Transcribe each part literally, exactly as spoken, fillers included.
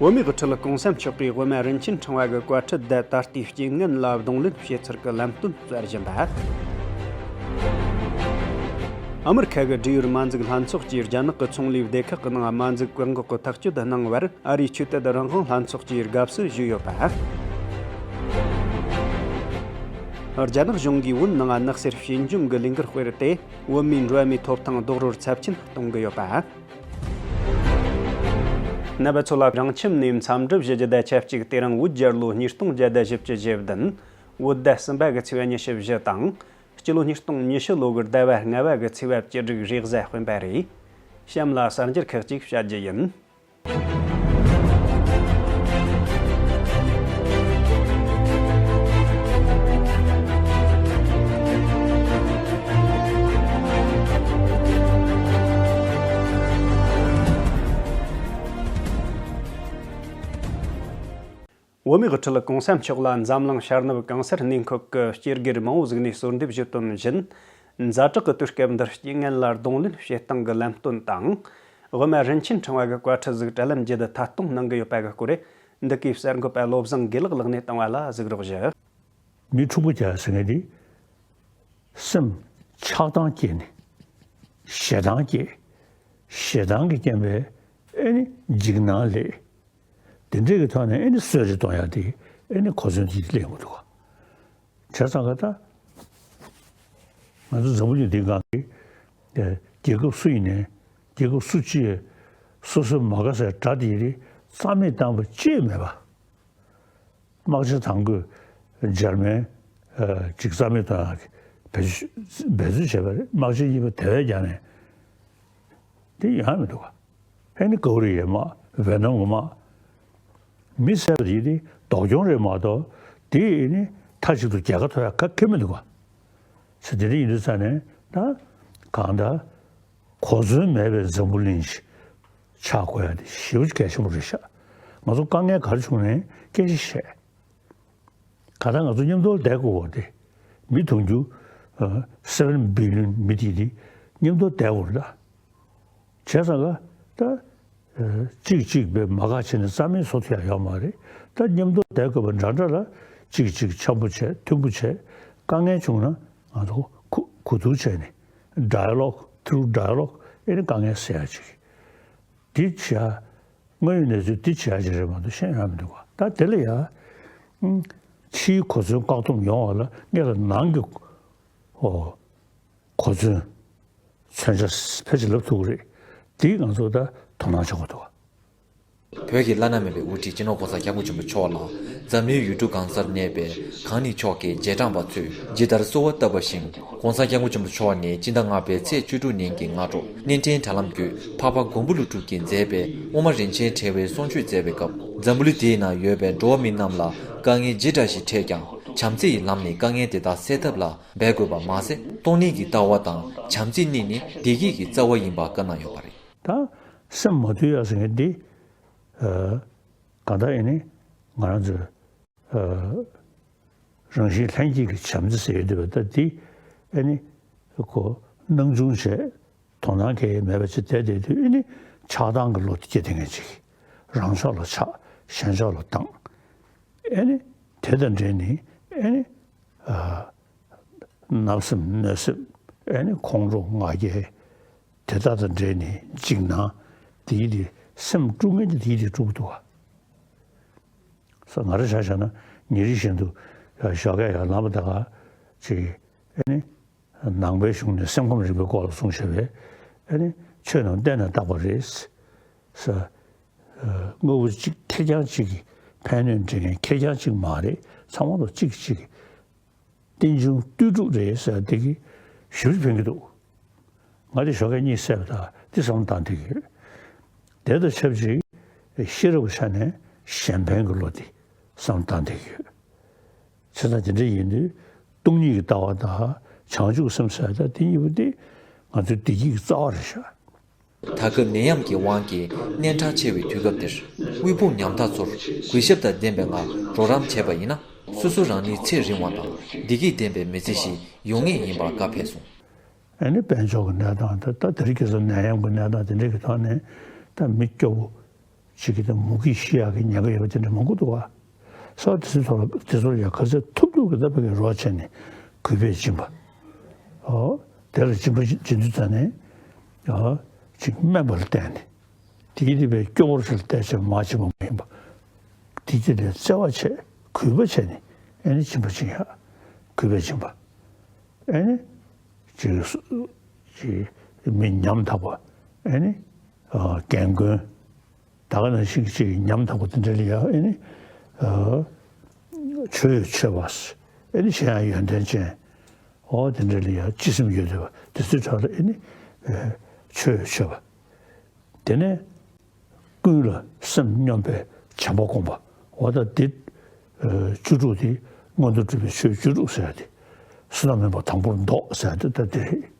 བོད་མིའི་དབུ་ཁྲིད་གོང་ས་མཆོག་གིས་དབུ་མ་རིན་ཆེན་ཕྲེང་བ་གི་བཀའ་ཁྲིད་དེ་ད་ལྟའི་རྐྱེན་ངན་ལ་གདོང་ལེན་བྱེད་ཚུལ་གྱི་ལམ་སྟོན་སྩལ་བཞིན་པ། ཨ་མི་རི་ཁ་གི་འབྲེལ་ཡོད་མ་འཛུགས་ལྷན་ཚོགས་ཀྱིས་རྒྱ་ནག་གི་ཚོང་ལས་སྡེ་ཁག་གི་ནང་མ་འཛུགས་བཀག་འགོག་གི་ཐག་གཅོད་གནང་བར་ཨ་རིའི་ཆོས་དད་རང་དབང་ལྷན་ཚོགས་ཀྱིས་དགའ་བསུ་ཞུས་ཡོད་པ། རྒྱ་ནག་གཞུང་གིས་བོད་ནང་དམག་སེལ་བྱེད་འཇོན་གྱི་ལས་འགུལ་སྤེལ་ཏེ། བོད་མིའི་འགྲོ་བ་མིའི་ཐོབ་ཐང་རྡོག་རོལ་ཚབས་ཆེན་གཏོང་གི་ཡོད་པ། རྣམ་པ་ཚོ་ལ་རང་ཁྱིམ་ནས་འཚམས་འདྲི་ཞུ་རྒྱུ་དང་ཆབས་ཅིག་དེ་རིང་བོད་རྒྱལ་ལོ་ཉིས་སྟོང་བརྒྱ་དང་བཞི་བཅུ་ཞེ་བདུན། བོད་ཟླ་གསུམ་པ་གི་ཚེས་པ་ཉི་ཤུ་བཞི་དང་། སྤྱི་ལོ་ཉིས་སྟོང་ཉི་ཤུ་ལོ་གི་ཟླ་བ་ལྔ་པ་གི་ཚེས་པ་བཅུ་དྲུག་རེས་གཟའ་སྤེན་པ་རེད། གཤམ་ལ་གསར་འགྱུར་ཁག་ཅིག་བཤད་རྒྱུ་ཡིན། བོད་མིའི་དབུ་ཁྲིད་གོང་ས་མཆོག་ལ་འཛམ་གླིང་ཤར་ནུབ་གང་སར་གནས་འཁོད་ཀྱི་སྐྱེ་སྒེར་མང་བོ་ཟིག་ནས་གསོལ་འདེབས་ཞུ་དོན་བཞིན། ཛ་དྲག་གི་དུས་སྐབས་འདིར་རྐྱེན་ངན་ལ་གདོང་ལེན་བྱེད་སྟངས་ཀྱི་ལམ་སྟོན་དང་། དབུ་མ་རིན་ཆེན་ཕྲེང་བ་གི་བཀའ་ཁྲིད་ཟིག་དྲ་ལམ་བརྒྱུད་དུ་མཐའ་གཏོང་གནང་གི་ཡོད་པ་གི་སྐོར། འདི་གའི་གསར་འགོད་པ་བློ་བཟང་དགེ་ལེགས་ལགས་ནས་བཏང་བ་ལ་གཟིགས་རོགས་ཞུ། མི་འཁྲུག་པོ་རྒྱག་ཟེར་མཁན་དེ། སེམས་ཆགས་སྡང་སྐྱེས་ནས། ཞེ་སྡང་སྐྱེས། ཞེ་སྡང་གི་རྐྱེན་པས་ཨེ་ནི་འཇིགས་སྣང་སླེབས། དེ་འདྲས་ཀྱི་ཐོག་ནས་ཨེ་ནི་གསོད་རེས་གཏོང་ཡག་དེ་ཨེ་ནི་གོ་མཚོན་དེ་གླེང་གི་འདུག་ག་བྱས་ཙང་ག་ད། ང་ཚོ་འཛམ་བུ་གླིང་འདིའི་སྒང་གི་རྒྱལ་ཁབ་སུ་ཡིན་ནའི་རྒྱལ་ཁབ་སུ་གཅིག་སོ་སོའི་མ་དགའ་སའི་དགྲ་དེ་རིགས་རྩ་མེད་བཏང་བ་ཅིག་མེད་པ། དམག་ཆ་དང་པོས་འཇར་མན་ཅིག་རྩ་མེད་གཏོང་ཡག་གི་འབད་བརྩོན་བྱས་པ་རེད། དམག་ཆ་གཉིས་པ་དེ་བས་ཀྱང་ནས་དེ་ཡང་མི་འདུག་ག་ཨེ་ནི་ཀོ་རི་ཡའི་དམག་ཝེ་ནམ་གྱི་དམག་མི་བསད་པ་དེ་དེ་སྡུག་གྱོང་རེད་མ་གཏོགས་དེ་ཨེ་ནི་མཐའ་གཅིག་ཏུ་རྒྱལ་ཁ་ཐོབ་ཡག་ག་གེ་མི་འདུག་ག་ཚེ་དེ་འདྲ་ཡིན་དུས་ཙང་ནས་ད་གང་ལྟར། གོ་མཚོན་མེད་པའི་འཛམ་བུ་གླིང་ཞིག་ཆགས་དགོས་ཡ་དེ་ཞེ་པོ་གལ་ཆེན་པོ་རེད་ཤག་ང་ཚོ་དཀའ་ངལ་ག་རེ་བྱུང་ནའི་སྐད་ཆ་བཤད། ག་ད་ང་ཚོ་མཉམ་དུ་བསྡད་དགོས་པ་དེ། མི་དུང་ཕྱུར་ཨ་སེ་བེན་བི་ལི་ཡོན་མི་དེ་དེ་མཉམ་དུ་བསྡད་དགོས་རེད་ད། བྱས་ཙང་ག་ད་ཨ་གཅིག་གཅིག་པའི་མ་དགའ་བྱས་ནས་རྩ་མེད་བཟོ་ཐུབ་ཡ་ཡོད་མ་རེད། ད་མཉམ་དུ་བསྡད་དགོས་པ་འདྲ་འདྲ་ལ་གཅིག་གཅིག་འཆམ་པོ་བྱས་མཐུན་པོ་བྱས། དཀའ་ངལ་བྱུང་ན་ང་ཚོ་གུ་གུ་བསྡུར་བྱས་ནས་ཌའི་ལོག་ཐུ་རུ་ཌའི་ལོག་ཨེ་ནི་དཀའ་ངལ་སེལ་ཡ་ཅིག་འདི་བྱས། དངོས་ཡོད་གནས་ཚུལ་འདི་བྱས་ཡ་ཅིག་རེད་མ་གཏོགས་གཞན་ཡང་མི་འདུག་ག་ད་དེ་ལ་ཡ། ཕྱིའི་གོ་མཚོན་བཀག་སྡོམ་ཡོང་བ་ལ་སྔོན་ལ་ནང་གི་ཨོ་གོ་མཚོན། མཚོན་ཆ་ཕལ་ཆེར་ལབ་ཐུབ་ཀྱི་རེད། འདི་ང་ཚོ་ད་དོ་སྣང་བྱེད་དགོས་འདུག་ག་བོད་ཀྱི་བླ་ན་མེད་པའི་དབུ་ཁྲིད་སྤྱི་ནོར་༸གོང་ས་༸སྐྱབས་མགོན་ཆེན་པོ་མཆོག་ལ་འཛམ་གླིང་ཡུལ་གྲུ་གང་སར་གནས་པའི་གང་ཉིད་མཆོག་གི་རྗེས་འབྲང་པ་ཚོས་ཇི་ལྟར་གསོལ་བ་བཏབ་པ་བཞིན། ༸གོང་ས་༸སྐྱབས་མགོན་ཆེན་པོ་མཆོག་ནི་སྤྱི་ཟླ་ལྔ་པའི་ཚེས་བཅུ་དྲུག་ཉིན་གྱི་སྔ་དྲོ་བརྙན་འཕྲིན་དྲ་ལམ་བརྒྱུད་འཕགས་པ་མགོན་པོ་ཀླུ་སྒྲུབ་ཀྱིས་མཛད་པའི་དབུ་མ་རིན་ཆེན་ཕྲེང་བའི་གསུང་ཆོས་མཛད་པའི་སྐབས། འཛམ་བུ་གླིང་འདིའི་ནང་ཡོད་པའི་འགྲོ་བ་མི་རྣམས་ལ་དཀའ་ངལ་ཇི་འདྲ་ཞིག་འཕྲད་ཀྱང་། བྱམས་བརྩེ་ཡི་ལམ་ནས་དཀའ་ངལ་དེ་དག་སེལ་ཐབས་ལ་འབད་དགོས་པ་མ་ཟད། སྟོང་ཉིད་ཀྱི་ལྟ་བ་དང་བྱམས་བརྩེ་གཉིས་ནི་བདེ་སྐྱིད་ཀྱི་རྩ་བ་ཡིན་པ་བཀའ་གནང་ཡོད་པ་རེད། ད་སེམས་མ་དུལ་ཡ་ཟེར་མཁན་འདི། ཨ་གང་ལྟར་ཨེ་ནི་ང་རང་ཚོའི་ཨ་རང་བཞིན་ལྷན་སྐྱེས་ཀྱི་བྱམས་བརྩེ་ཟེར་ཡོད་འདུག་པ། ད་འདི་ཨེ་ནི་ཁོ་སྣང་ཆུང་བྱས། དོ་སྣང་གང་ཡང་མེད་པ་ཅིག་བསྡད་བསྡད་དུས་ཨེ་ནི་ཆགས་སྡང་གི་བློ་དེ་སྐྱེ་བསྡད་མཁན་ཅིག་རང་ཕྱོགས་ལ་ཆགས། གཞན་ཕྱོགས་ལ་སྡང་། ཨེ་ནི་དེ་དང་འབྲེལ་ནས་ཨེ་ནི་ཨ་བརྣབ་སེམས་གནོད་སེམས། ཨེ་ནི་ཁོང་ཁྲོ་ང་རྒྱལ། དེ་དག་དང་འབྲེལ་ནས་འཇིགས་སྣང་། དེའི་དེ་སེམས་དཀྲུག་མཁན་གྱི་དེའི་དེ་དཀྲུག་འདུག་ག་ས་ང་རང་ཆ་བཞག་ན་ཉིན་རེ་བཞིན་དུ་ཞོགས་ཀས་ཡར་ལངས་པ་དང་གཅིག་ཨེ་ནི་ནང་པའི་གཞུང་ནས་སེམས་ཁམས་རིག་པའི་སྐོར་ལ་གསུངས་བཞག་པས། ཨེ་ནི་ཆོས་རྣམས་བསྟན་ནས་བཏགས་པ་རེད། ས་དངོས་པོ་གཅིག་ཁེར་རྐྱང་གཅིག་གིས་ཕན་གནོད་འདྲེན་མཁན་ཁེར་རྐྱང་གཅིག་མ་རེད། ཚང་མ་ལ་གཅིག་གིས་གཅིག་གིས་རྟེན་འབྱུང་ལྟོས་གྲུབ་རེད་ཟེར་བ་དེ་གིས་ཞེ་པོ་ཕན་གྱི་འདུག་ང་དེ་ཞོགས་ཀས་གཉིད་སད་པ་དང་དེ་བསམ་བློ་བཏང་བསྡད་ཀྱི་ཡོད། དེ་དང་ཆབས་ཅིག་ཤེས་རབ་ཀྱི་ཆ་ནས་གཞན་ཕན་གྱི་བློ་དེ་བསམ་བློ་བཏང་བསྡད་ཀྱི་ཡོད། བྱས་ཙང་དེ་འདྲ་ཡིན་དུས་སྟོང་ཉིད་ཀྱི་ལྟ་བ་དང་བྱང་ཆུབ་སེམས་ཟེར་བ་དང་དེ་གཉིས་པོ་དེ་ང་ཚོའི་བདེ་སྐྱིད་ཀྱི་རྩ་བ་རེད་ཤག་ད་སྐབས་ནད་ཡམས་ཀྱི་དབང་གིས་གནས་གྲང་ཆེ་བའི་དུས་སྐབས་འདིར། དབུལ་ཕོངས་ཉམ་ཐག་ཚོར་གུས་ཞབས་དང་ལྡན་པའི་ངང་གྲོགས་རམ་བྱས་པ་ཡིན་ན། སོ་སོ་རང་ཉིད་ཚེ་རིང་བ་དང་བདེ་སྐྱིད་ལྡན་པའི་མི་ཚེ་ཞིག་ཡོང་ངེས་ཡིན་པར་བཀའ་ཕེབས་སོང་། ཨ་ནི་དཔལ་འབྱོར་གྱི་གནས་སྟངས་དང་ད་དེ་རིང་ཁ་སང་ནད་ཡམས་ཀྱི་གནས་སྟངས་དེ་འདྲ་གི་ཐོག་ནས་ད་མི་སྐྱོ་བོ་ ཅིག་གི་དང་མུ་གེ་ཤི་ཡག་གི་ཉེན་ཁ་ཡོད་པ་དེ་འདྲ་མང་པོ་འདུག་བ། ས་དེ་ཚོའི་ཐོག་ལ་དེ་ཚོར་ཡང་ག་ཚོད་ཐུབ་ཐུབ་ཀྱི་ད་བོད་ཀྱི་རོགས་བྱས་ནས་གུས་པས་སྦྱིན་པ། ཨོ། དེ་ལ་སྦྱིན་པ་སྦྱིན་དུས་ད་ནས། ཨོ། ཅིག་དམན་པ་ལ་བརྟེན་ནས། དེ་གི་དེ་བས་སྐྱོ་བོར་ཞིག་ལ་བལྟས་བྱས་མ་བྱེད་པ་མ་ཡིན་པ། དེ་དེ་ལས་བརྩེ་བ་བྱས་གུས་པ་བྱས་ནས་ཨེ་ནི་སྦྱིན་པ་སྦྱིན་ཡག་གུས་པས་སྦྱིན་པ། ཨེ་ནི། ཅིག་ཅིག་མི་ཉམ་ཐག་པ། ཨེ་ནི། ཨ། རྒན་རྒོན། ད་ག་ནང་བཞིན་གྱི་ཅིག་ཉམ་ཐག་པ་དེ་འདྲ་ལ་ཡང་ཨེ་ནི། ཨ། ཆོས་མཆོད་པ། ཨེ་ནི་གཞན་ཡང་ཡོན་ཏན་ཅན། འོ་དེ་འདྲ་ལ་ཡང་སྤྱི་སེམས་ཡོད་བསྡད་པ་དེ་ཚོའི་གྲས་ལ་ཨེ་ནི། ཨ། ཆོས་མཆོད་པ། དེ་ནས་ཀུན་ལ་སེམས་སྙོམས་པའི་བྱམས་པ་སྒོམ་པ། འོ་ད་འདི། ཨ། བཅུ་དྲུག་དེ་མངོན་མཐོ་སྒྲུབ་པའི་ཆོས་བཅུ་དྲུག་ཟེར་ཡ་དེ། བསོད་ནམས་དམན་པ་དང་པོར་འདོགས་ཟེར་ཡ་དེ་ད་དེ་རེད།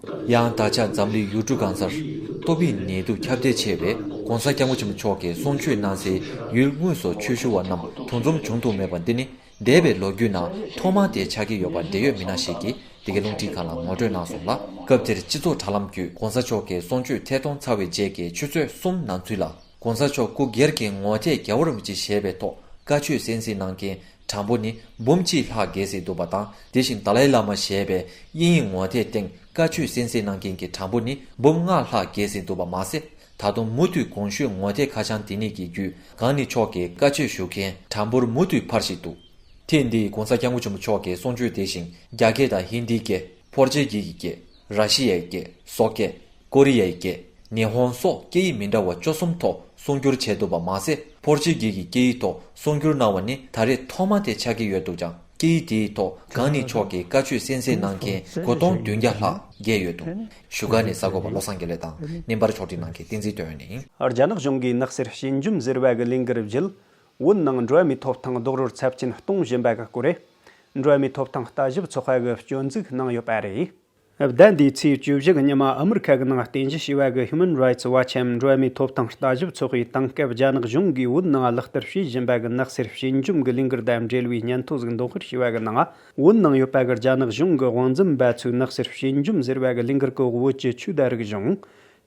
ཡང་ད་ཆ་འཛམ་གླིང་ཡུལ་གྲུ་གང་སར་ཏོག་དབྱིབས་ནད་དུག་ཁྱབ་གདལ་ཆེ་བས། ༸གོང་ས་༸སྐྱབས་མགོན་ཆེན་པོ་མཆོག་གིས་གསུང་ཆོས་གནང་སའི་ཡུལ་དངོས་སུ་ཆོས་ཞུ་བ་རྣམས་འདུ་འཛོམས་བྱུང་ཐུབ་མེད་པ་འདི་ནི་འདས་པའི་ལོ་རྒྱུས་ནང་ཐོག་མ་དེ་ཆགས་ཀྱི་ཡོད་པ་འབྲེལ་ཡོད་མི་སྣ་ཞིག་གིས་འདི་གའི་རླུང་འཕྲིན་ཁང་ལ་ངོ་སྤྲོད་གནང་སོང་ལ། སྐབས་དེར་སྤྱི་ཚོགས་དྲ་ལམ་བརྒྱུད་༸གོང་ས་མཆོག་གི་གསུང་ཆོས་ཐད་གཏོང་ཚར་བའི་རྗེས་ཀྱི་ཆུ་ཚོད་གསུམ་ནང་ཚུད་ལ། ༸གོང་ས་མཆོག་སྐུ་སྒེར་གྱི་ངོ་དེབ་རྒྱལ་བ་རིན་པོ་ཆེ་ཞེས་པའི་ཐོག་བཀའ་ཆོས་གསན་གཟིགས་གནང་མཁན་གྲངས་འབོར་ནི་འབུམ་གཅིག་ལྷག་བརྒལ་ཟིན་འདུག་པ་དང་། དེ་བཞིན་ཏཱ་ལའི་བླ་མ་ཞེས་པའི་དབྱིན་ཡིག་ངོ་དེབ་སྟེང་བཀའ་ཆོས་གསན་གཟིགས་གནང་མཁན་གྱི་གྲངས་འབོར་ནི་འབུམ་ལྔ་ལྷག་བརྒལ་ཟིན་འདུག་པ་མ་ཟད། ད་དུང་མུ་མཐུད་གོང་ཞུས་ངོ་དེབ་ཁ་བྱང་དེ་ཉིད་ཀྱི་བརྒྱུད་གང་ཉིད་མཆོག་གི་བཀའ་ཆོས་ཞུ་མཁན་གྲངས་འབོར་མུ་མཐུད་འཕར་བཞིན་འདུག་ཐེངས་འདིའི་༸གོང་ས་༸སྐྱབས་མགོན་ཆེན་པོ་མཆོག་གི་གསུང་ཆོས་དེ་བཞིན་རྒྱ་སྐད་དང་ཧིན་དིའི་སྐད། ཕོར་ཅི་གི་གི་སྐད། ར་ཤི་ཡའི་སྐད། སོག་སྐད། ཀོ་རི་ཡའི་སྐད། ཉི་ཧོང་སོགས་སྐད་ཡིག་མི་འདྲ་བ་བཅུ་གསུམ་ཐོག་གསུང་སྒྱུར་བྱས་འདུག་པ་མ་ཟད། ཕོར་ཅི་གི་གི་སྐད་ཡིག་ཐོག་གསུང་སྒྱུར་གནང་བ་ནི་ད་རེས་ཐོག་མ་དེ་ཆགས་ཀྱི་ཡོད་འདུག་ཀྱང་། སྐད་ཡིག་དེའི་ཐོག་གང་ཉིད་མཆོག་གིས་བཀའ་ཆོས་གསན་གཟིགས་གནང་མཁན་དགུ་སྟོང་བདུན་བརྒྱ་ལྷག་བརྒལ་ཡོད་འདུག་བཞུགས་སྒར་ནས་གསར་འགོད་པ་བློ་བཟང་དགེ་ལེགས་དང་བརྙན་པར་ཕྱོགས་སྒྲིག་གནང་མཁན་བསྟན་འཛིན་དོན་ཡོད་ཡིན། རྒྱ་ནག་གཞུང་གིས་ནག་སེལ་སྤྱི་འཇོམས་ཟེར་བ་གི་ལས་འགུལ་བརྒྱུད། བོད་ནང་འགྲོ་བ་མིའི་ཐོབ་ཐང་རྡོག་རོལ་ཚབས་ཆེན་གཏོང་བཞིན་པ་གི་སྐོར། འགྲོ་བ་མིའི་ཐོབ་ཐང་ལྟ་ཞིབ་ཚོགས་པ་གི་སྐྱོན་འཛུགས་གནང་ཡོད་པ་རེད། ཟླ་འདིའི་ཚེས་བཅུ་བཞི་གི་ཉི་མ་ཨ་མི་རི་ཁ་གི་ནང་རྟེན་གཞི་བྱས་པ་གི་Human Rights Watch འམ་འགྲོ་བ་མིའི་ཐོབ་ཐང་ལྟ་ཞིབ་ཚོགས་པའི་དེང་སྐབས་རྒྱ་ནག་གཞུང་གིས་བོད་ནང་ལག་བསྟར་བྱེད་བཞིན་པ་གི་ནག་སེལ་སྤྱི་འཇོམས་ཀྱི་ལས་འགུལ་དང་འབྲེལ་བའི་སྙན་ཐོ་ཟིག་འདོན་སྤེལ་བྱས་པ་གི་ནང་། བོད་ནང་ཡོད་པ་གི་རྒྱ་ནག་གཞུང་གི་དབང་འཛིན་པ་ཚོས་ནག་སེལ་སྤྱི་འཇོམས་ཟེར་བ་གི་ལས་འགུལ་གི་བོད་ཀྱི་ཆོས་དང་རིག་གཞུང་།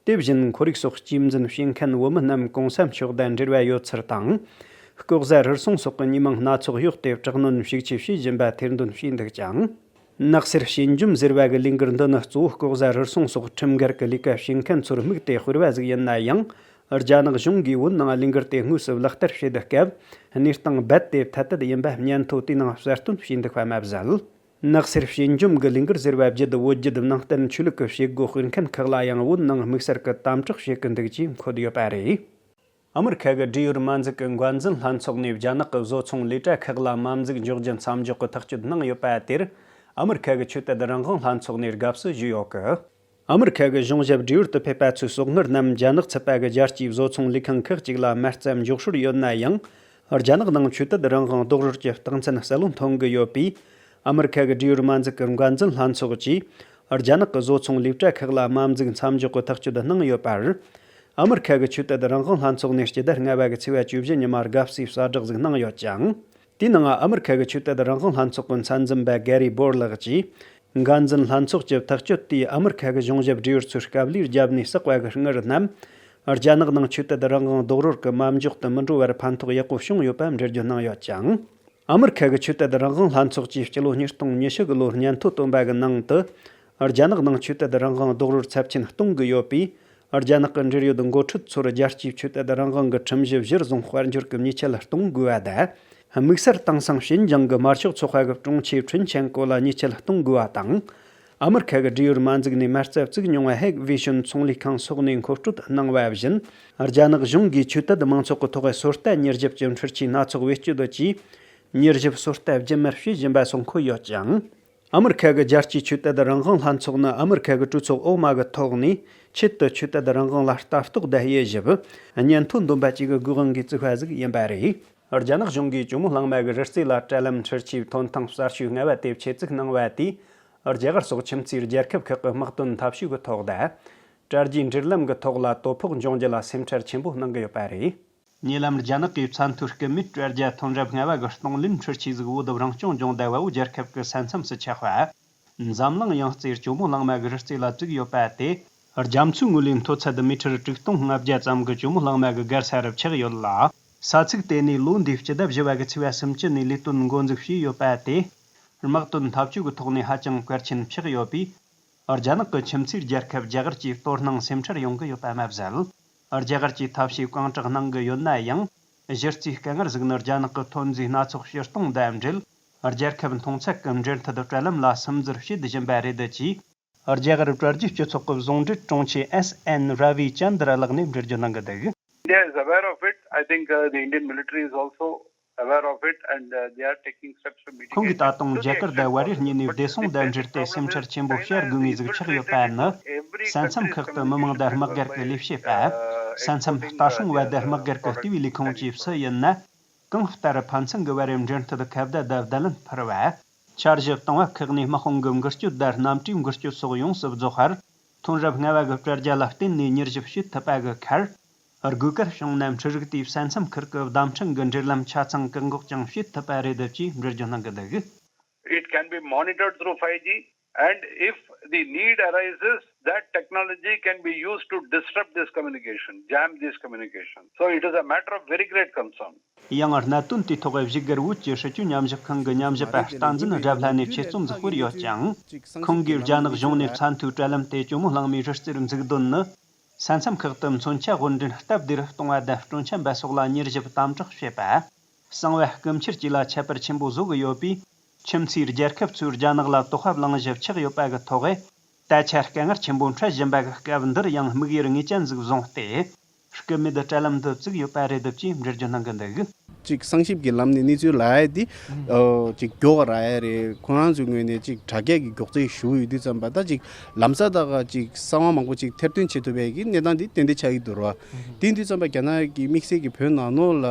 དེ་བཞིན་ཁོར་ཡུག་སོགས་གཅེས་འཛིན་བྱེད་མཁན་བོད་མི་རྣམས་གོང་ས་མཆོག་དང་འབྲེལ་བ་ཡོད་ཚུལ་དང་། ལྐོག་ཟ་རུལ་སུངས་སོགས་ཀྱི་ཉེས་མིང་སྣ་ཚོགས་གཡོགས་ཏེ་དྲག་གནོན་ཤུགས་ཆེ་བྱེད་བཞིན་པ་ཐེར་འདོན་བྱས་འདུག་ཅིང་། ནག་སེལ་སྤྱི་འཇོམས་ཟེར་བ་གི་ལས་འགུལ་འདི་ནི་གཙོ་བོ་ལྐོག་ཟ་རུལ་སུངས་སོགས་ཁྲིམས་འགལ་གྱི་ལས་ཀ་བྱེད་མཁན་ཚོར་དམིགས་ཏེ་སྤེལ་བ་ཟིག་ཡིན་ན་ཡང་། རྒྱ་ནག་གཞུང་གིས་བོད་ནང་ལས་འགུལ་དེ་དངོས་སུ་ལག་བསྟར་བྱེད་སྐབས་གནས་སྟངས་རྦད་དེ་ཐད་དད་ཡིན་པ་སྙན་ཐོ་དེའི་ནང་གསལ་སྟོན་བྱས་འདུག་པ་མ་ཟད། ནག་སེལ་སྤྱི་འཇོམས་ཀྱི་ལས་འགུལ་ཟེར་བ་བརྒྱུད་བོད་བརྒྱུད་ནང་བསྟན་ཆོས་ལུགས་ཀྱི་བྱེད་སྒོ་སྤེལ་མཁན་ཁག་ལ་ཡང་བོད་ནང་དམིགས་བསལ་གྱི་དམ་དྲག་བྱེད་ཀྱི་འདུག་ཅེས་འཁོད་ཡོད་པ་རེད། ཨ་མི་རི་ཁ་གི་འབྲེལ་ཡོད་མ་འཛུགས་ཀྱི་འགན་འཛིན་ལྷན་ཚོགས་ནས་རྒྱ་ནག་གི་བཟོ་ཚོང་ལས་གྲྭ་ཁག་ལ་མ་འཛུགས་འཇོག་རྒྱུ་མཚམས་འཇོག་གི་ཐག་གཅོད་གནང་ཡོད་པ་དེར། ཨ་མི་རི་ཁ་གི་ཆོས་དད་རང་དབང་ལྷན་ཚོགས་ནས་དགའ་བསུ་ཞུས་ཡོད་ཀི། ཨ་མི་རི་ཁ་གི་གཞུང་ཞབས་འབྲེལ་ཡོད་དུ་ཕེབས་པ་ཚོས་སོག་སྔར་ནམ་རྒྱ་ནག་ཚུད་པ་གི་རྒྱལ་སྤྱིའི་བཟོ་ཚོང་ལས་ཁང་ཁག་ཅིག་ལ་མ་རྩ་འཇོག་སྲོལ་ཡོད་ན་ཡང་། རྒྱ་ནག་ནང་ཆོས་དད་རང་དབང་རྡོག་རོལ་གྱི་རྟགས་མཚན་གསལ་བོ་མཐོང་གི་ཡོད་པས། ཨ་མི་རི་ཁ་གི་འབྲེལ་ཡོད་མ་འཛུགས་ཀྱི་འགན་འཛིན་ལྷན་ཚོགས་ཀྱིས། རྒྱ་ནག་གི་བཟོ་ཚོང་ལས་གྲྭ་ཁག་ལ་མ་འཛུགས་མཚམས་འཇོག་གི་ཐག་གཅོད་གནང་ཡོད་པར། ཨ་མི་རི་ཁ་གི་ཆོས་དད་རང་དབང་ལྷན་ཚོགས་ནས་སྤྱི་ཟླ་ལྔ་པ་གི་ཚེས་པ་བཅུ་བཞི་ཉིན་མར་དགའ་བསུའི་གསལ་བསྒྲགས་ཟིག་གནང་ཡོད་ཅིང་། དེའི་ནང་ཨ་མི་རི་ཁ་གི་ཆོས་དད་རང་དབང་ལྷན་ཚོགས་ཀྱི་མཚན་འཛིན་པ་གེ་རི་བོར་ལགས་ཀྱིས། འགན་འཛིན་ལྷན་ཚོགས་ཀྱི་ཐག་གཅོད་དེས་ཨ་མི་རི་ཁ་གི་གཞུང་ཞབས་འབྲེལ་ཡོད་ཚོས་དཀའ་ལས་བརྒྱབ་ནས་བསགས་པ་གི་དངུལ་རྣམས། རྒྱ་ནག་ནང་ཆོས་དད་རང་དབང་རྡོག་རོལ་གྱི་མ་འཇོག་ཏུ་མི་འགྲོ་བར་ཕན་ཐོགས་ཡག་པོ་བྱུང་ཡོད་པ་འགྲེལ་བརྗོད་གནང་ཡོད་ཅིང་། ཨ་མི་རི་ཁ་གི་ཆོས་དད་རང་དབང་ལྷན་ཚོགས་ཀྱིས་སྤྱི་ལོ་ཉིས་སྟོང་ཉི་ཤུ་གི་ལོར་སྙན་ཐོ་བཏོན་པ་གི་ནང་དུ། རྒྱ་ནག་ནང་ཆོས་དད་རང་དབང་རྡོག་རོལ་ཚབས་ཆེན་གཏོང་གི་ཡོད་པས། རྒྱ་ནག་གི་འབྲེལ་ཡོད་འགོ་ཁྲིད་ཚོར་རྒྱལ་སྤྱིའི་ཆོས་དད་རང་དབང་གི་ཁྲིམས་གཞི་གཞིར་བཟུང་དཔལ་འབྱོར་གྱི་ཉེས་ཆད་གཏོང་དགོས་པ་དང་། དམིགས་བསལ་དེང་སང་ཞིན་ཅང་གི་དམར་ཤོག་ཚོགས་པ་གི་དྲུང་ཆེ་ཁྲིན་ཆན་ཀོ་ལ་ཉེས་ཆད་གཏོང་དགོས་པ་དང་། ཨ་མི་རི་ཁ་གི་འབྲེལ་ཡོད་མ་འཛུགས་ནས་མ་རྩ་བཙུགས་མྱོང་བ་ཧེག་ཝེ་ཤུན་ཚོང་ལས་ཁང་སོགས་ནས་མཁོ་སྤྲོད་གནང་བ་བཞིན། རྒྱ་ནག་གཞུང་གིས་ཆོས་དད་མང་ཚོགས་ཀྱི་ཐོག་སོ་ལྟ་ཉེར་བཞི་བཅུ་འཕྲུལ་ཆས་སྣ་ཚོགས་བེད་སྤྱོད་བྱས། ཉེར་བཞི་སོ་ལྟ་རྒྱུན་མར་བྱེད་བཞིན་པ་སོགས་འཁོད་ཡོད་ཅིང་། ཨ་མི་རི་ཁ་གི་རྒྱལ་སྤྱིའི་ཆོས་དད་རང་དབང་ལྷན་ཚོགས་ནི་ཨ་མི་རི་ཁ་གི་གྲོས་ཚོགས་འོག་མ་གི་ཐོག་ནས་ཆེད་དུ་ཆོས་དད་རང་དབང་ལ་ལྟ་རྟོག་དང་དབྱེ་ཞིབ་སྙན་ཐོ་འདོན་པ་བཅས་ཀྱི་སྒོ་དབང་གིས་བཙུགས་པ་ཟིག་ཡིན་པ་རེད། རྒྱ་ནག་གཞུང་གིས་ཇོ་མོ་གླང་མ་གི་རི་རྩེ་ལ་དྲ་ལམ་འཕྲུལ་ཆས་ཐོན་ཐེངས་གསར་ཤོས་ལྔ་པ་དེ་ཆེད་བཙུགས་གནང་བ་དེས། རྒྱ་གར་སོགས་ཁྱིམ་མཚེས་རྒྱལ་ཁབ་ཁག་གི་དམག་དོན་འཐབ་ཇུས་ཀྱི་ཐོག་དང་། དྲ་རྒྱའི་འབྲེལ་ལམ་གྱི་ཐོག་ལ་དོ་ཕོག་འབྱུང་རྒྱུ་ལ་སེམས་ཁྲལ་ཆེན་པོ་གནང་གི་ཡོད་པ་རེད། ཉེ་ལམ་རྒྱ་ནག་གིས་ཚད་མཐོའི་སྐུད་མེད་དྲ་རྒྱ་ཐོན་རབས་ལྔ་པ་གི་གཏོང་ལེན་འཕྲུལ་ཆས་ཟིག་བོད་རང་སྐྱོང་ལྗོངས་ཟླ་བ་བོ་རྒྱལ་ཁབ་ཀྱི་ས་མཚམས་སུ་ཆགས་པ། འཛམ་གླིང་ཡང་རྩེར་ཇོ་མོ་གླང་མ་གི་རི་རྩེ་ལ་བཙུགས་ཡོད་པ་དེ། རྒྱ་མཚོའི་ངོས་ལས་མཐོ་ཚད་མི་ཊར་དྲུག་སྟོང་ལྔ་བརྒྱ་ཙམ་གྱི་ཇོ་མོ་གླང་མ་གི་སྒར་ས་རུ་ཆགས་ཡོད་ལ། ས་ཚིགས་དེ་ནས་ལོ་འདིའི་སྤྱི་ཟླ་བཞི་པ་གི་ཚེས་པ་སུམ་ཅུ་ནས་ལས་དོན་འགོ་འཛུགས་བྱས་ཡོད་པ་དེ། དམག་དོན་འཐབ་ཇུས་ཀྱི་ཐོག་ནས་ཧ་ཅང་གལ་ཆེན་ཆགས་ཡོད་པས། རྒྱ་ནག་གི་ཁྱིམ་མཚེས་རྒྱལ་ཁབ་རྒྱ་གར་གྱིས་དོ་སྣང་སེམས་ཁྲལ་ཡོང་གི་ཡོད་པ་མ་ཟད། རྒྱ་གར་གྱིས་ཐབས་ཤེས་གང་དྲག་གནང་གི་ཡོད་ན་ཡང་། གཞི་རྩའི་དཀའ་ངལ་ཟིག་ནི་རྒྱ་ནག་གི་ཐོན་རྫས་སྣ་ཚོགས་ཕྱིར་གཏོང་དང་འབྲེལ། རྒྱལ་ཁབ་མཐོང་ཚད་ཀྱི་འབྲེལ་མཐུད་དྲ་ལམ་ལ་སིམ་འཛུལ་བྱེད་བཞིན་པ་རེད་ཅེས། རྒྱ་གར་དྲ་རྒྱའི་སྤྱི་ཚོགས་ཀྱི་ཟུང་འབྲེལ་དྲུང་ཆེ་S N Ravi Chandra ལགས་ནས་འགྲེལ་བརྗོད་གནང་གི་འདུག། India is aware of it. I think uh, the Indian military is also aware of it and uh, they are taking steps to mitigate. ཁོང་གིས་ད་དུང་རྒྱ་གར་དང་བལ་ཡུལ་གཉིས་ནས་བདེ་སྲུང་དང་འབྲེལ་ཏེ་སེམས་ཁྲལ་ཆེན་པོ་བྱ་དགོས་ངེས་ཟིག་ཆགས་ཡོད་པ་ནི། ས་མཚམས་ཁག་ཏུ་མི་མང་དང་དམག་སྒར་གྱི་ལས་བྱེད་པ། ས་མཚམས་ལྟ་སྲུང་བ་དང་དམག་སྒར་གྱི་ལྟེ་བའི་ལས་ཁུངས་ཀྱིས་སུ་ཡིན་ན། གང་ལྟར་ཕན་ཚུན་གྱི་བར་འབྲེལ་མཐུད་ཁ་བརྡ་དང་བརྡ་ལན་འཕུར་བ། འཆར་གཞི་གཏོང་བ་ཁག་ནས་དམག་དཔུང་གི་འགུལ་སྐྱོད་དང་གནམ་གྲུའི་འགུལ་སྐྱོད་སོགས་ཡོངས་སུ་རྫོགས་པར། ཐོན་རབས་ལྔ་བ་གི་དྲ་རྒྱ་ལ་བརྟེན་ནས་མྱུལ་ཞིབ་བྱེད་ཐུབ་པ་གི་ཁར། དགོས་གལ་བྱུང་ན་འཕྲུལ་རིག་དེས་ས་མཚམས་ཁུལ་གྱི་བརྡ་འཕྲིན་གྱི་འབྲེལ་ལམ་ཆ་ཚང་བཀག་འགོག་ཀྱང་བྱེད་ཐུབ་པ་རེད་ཅེས་འགྲེལ་བརྗོད་གནང་གི་འདུག། It can be monitored through five G, and if the need arises, that technology can be used to disrupt this communication, jam this communication. So it is a matter of very great concern. ཡང་གནད་དོན་དེའི་ཐོག་བཞུགས་སྒར་བོད་ཀྱི་སྲིད་བྱུས་ཉམས་ཞིབ་ཁང་གི་ཉམས་ཞིབ་པ་བསྟན་འཛིན་དགྲ་ལྷ་ནས་ཆེད་རྩོམ་ཟིག་སྤེལ་ཡོད་ཅིང་། ཁོང་གིས་རྒྱ་ནག་གཞུང་ནས་ཚད་མཐོའི་དྲ་ལམ་དེ་ཇོ་མོ་གླང་མའི་རི་རྩེར་འཛུགས་དོན་ནི། ས་མཚམས་ཁག་ཏུ་མཚོན་ཆ་དབོར་འདྲེན་སྟབས་བདེ་རུ་གཏོང་བ་དང་སྤྲོ་འཆམ་པ་སོགས་ལ་མྱུལ་ཞིབ་དམ་དྲག་བྱེད་པ། གསང་བ་རྐུ་འཁྱེར་བཅས་ལ་ཁྱད་པར་ཆེན་པོ་བཟོ་གི་ཡོད་པས། ཁྱིམ་མཚེས་རྒྱལ་ཁབ་ཚོས་རྒྱ་ནག་ལ་དོགས་པ་ལངས་བཞིན་ཆགས་ཡོད་པ་གི་ཐོག་ད་ཆ་དཀའ་ངལ་ཆེན་པོ་འཕྲད་བཞིན་པ་གི་སྐབས་འདིར་ཡང་དམིགས་ཡུལ་ངེས་ཅན་ཟིག་བཟུང་སྟེ། རྐུ་མེད་དྲ་ལམ་འདི་བཙུགས་ཡོད་པ་རེད་ཅེས་འགྲེལ་བརྗོད་གནང་གི་འདུག། ཅིག་གསང་ཞིབ་ཀྱི་ལམ་ནས་གནས་ཚུལ་ལབ་ཡ་དེ། ཨོ་ཅིག་མགྱོགས་རག་ཡ་རེད། ཁོ་རང་ཚོའི་ངོས་ནས་ཅིག་དྲ་རྒྱ་གི་མགྱོགས་ཚད་ཞུ་ཡོད་དུས་ཙམ་པ་ད་ཅིག་ལམ་སང་ད་ག་ཅིག་གསང་བ་མང་པོ་ཅིག་ཐེར་འདོན་བྱེད་ཐུབ་པའི་གི་གནས་སྟངས་དེ་ཏན་ཏན་ཆགས་ཀྱི་འདུག་ར། དེ་དུས་ཙམ་པ་རྒྱ་ནག་གི་དམིགས་བསལ་གྱི་བོད་ནང་ལོགས་ལ་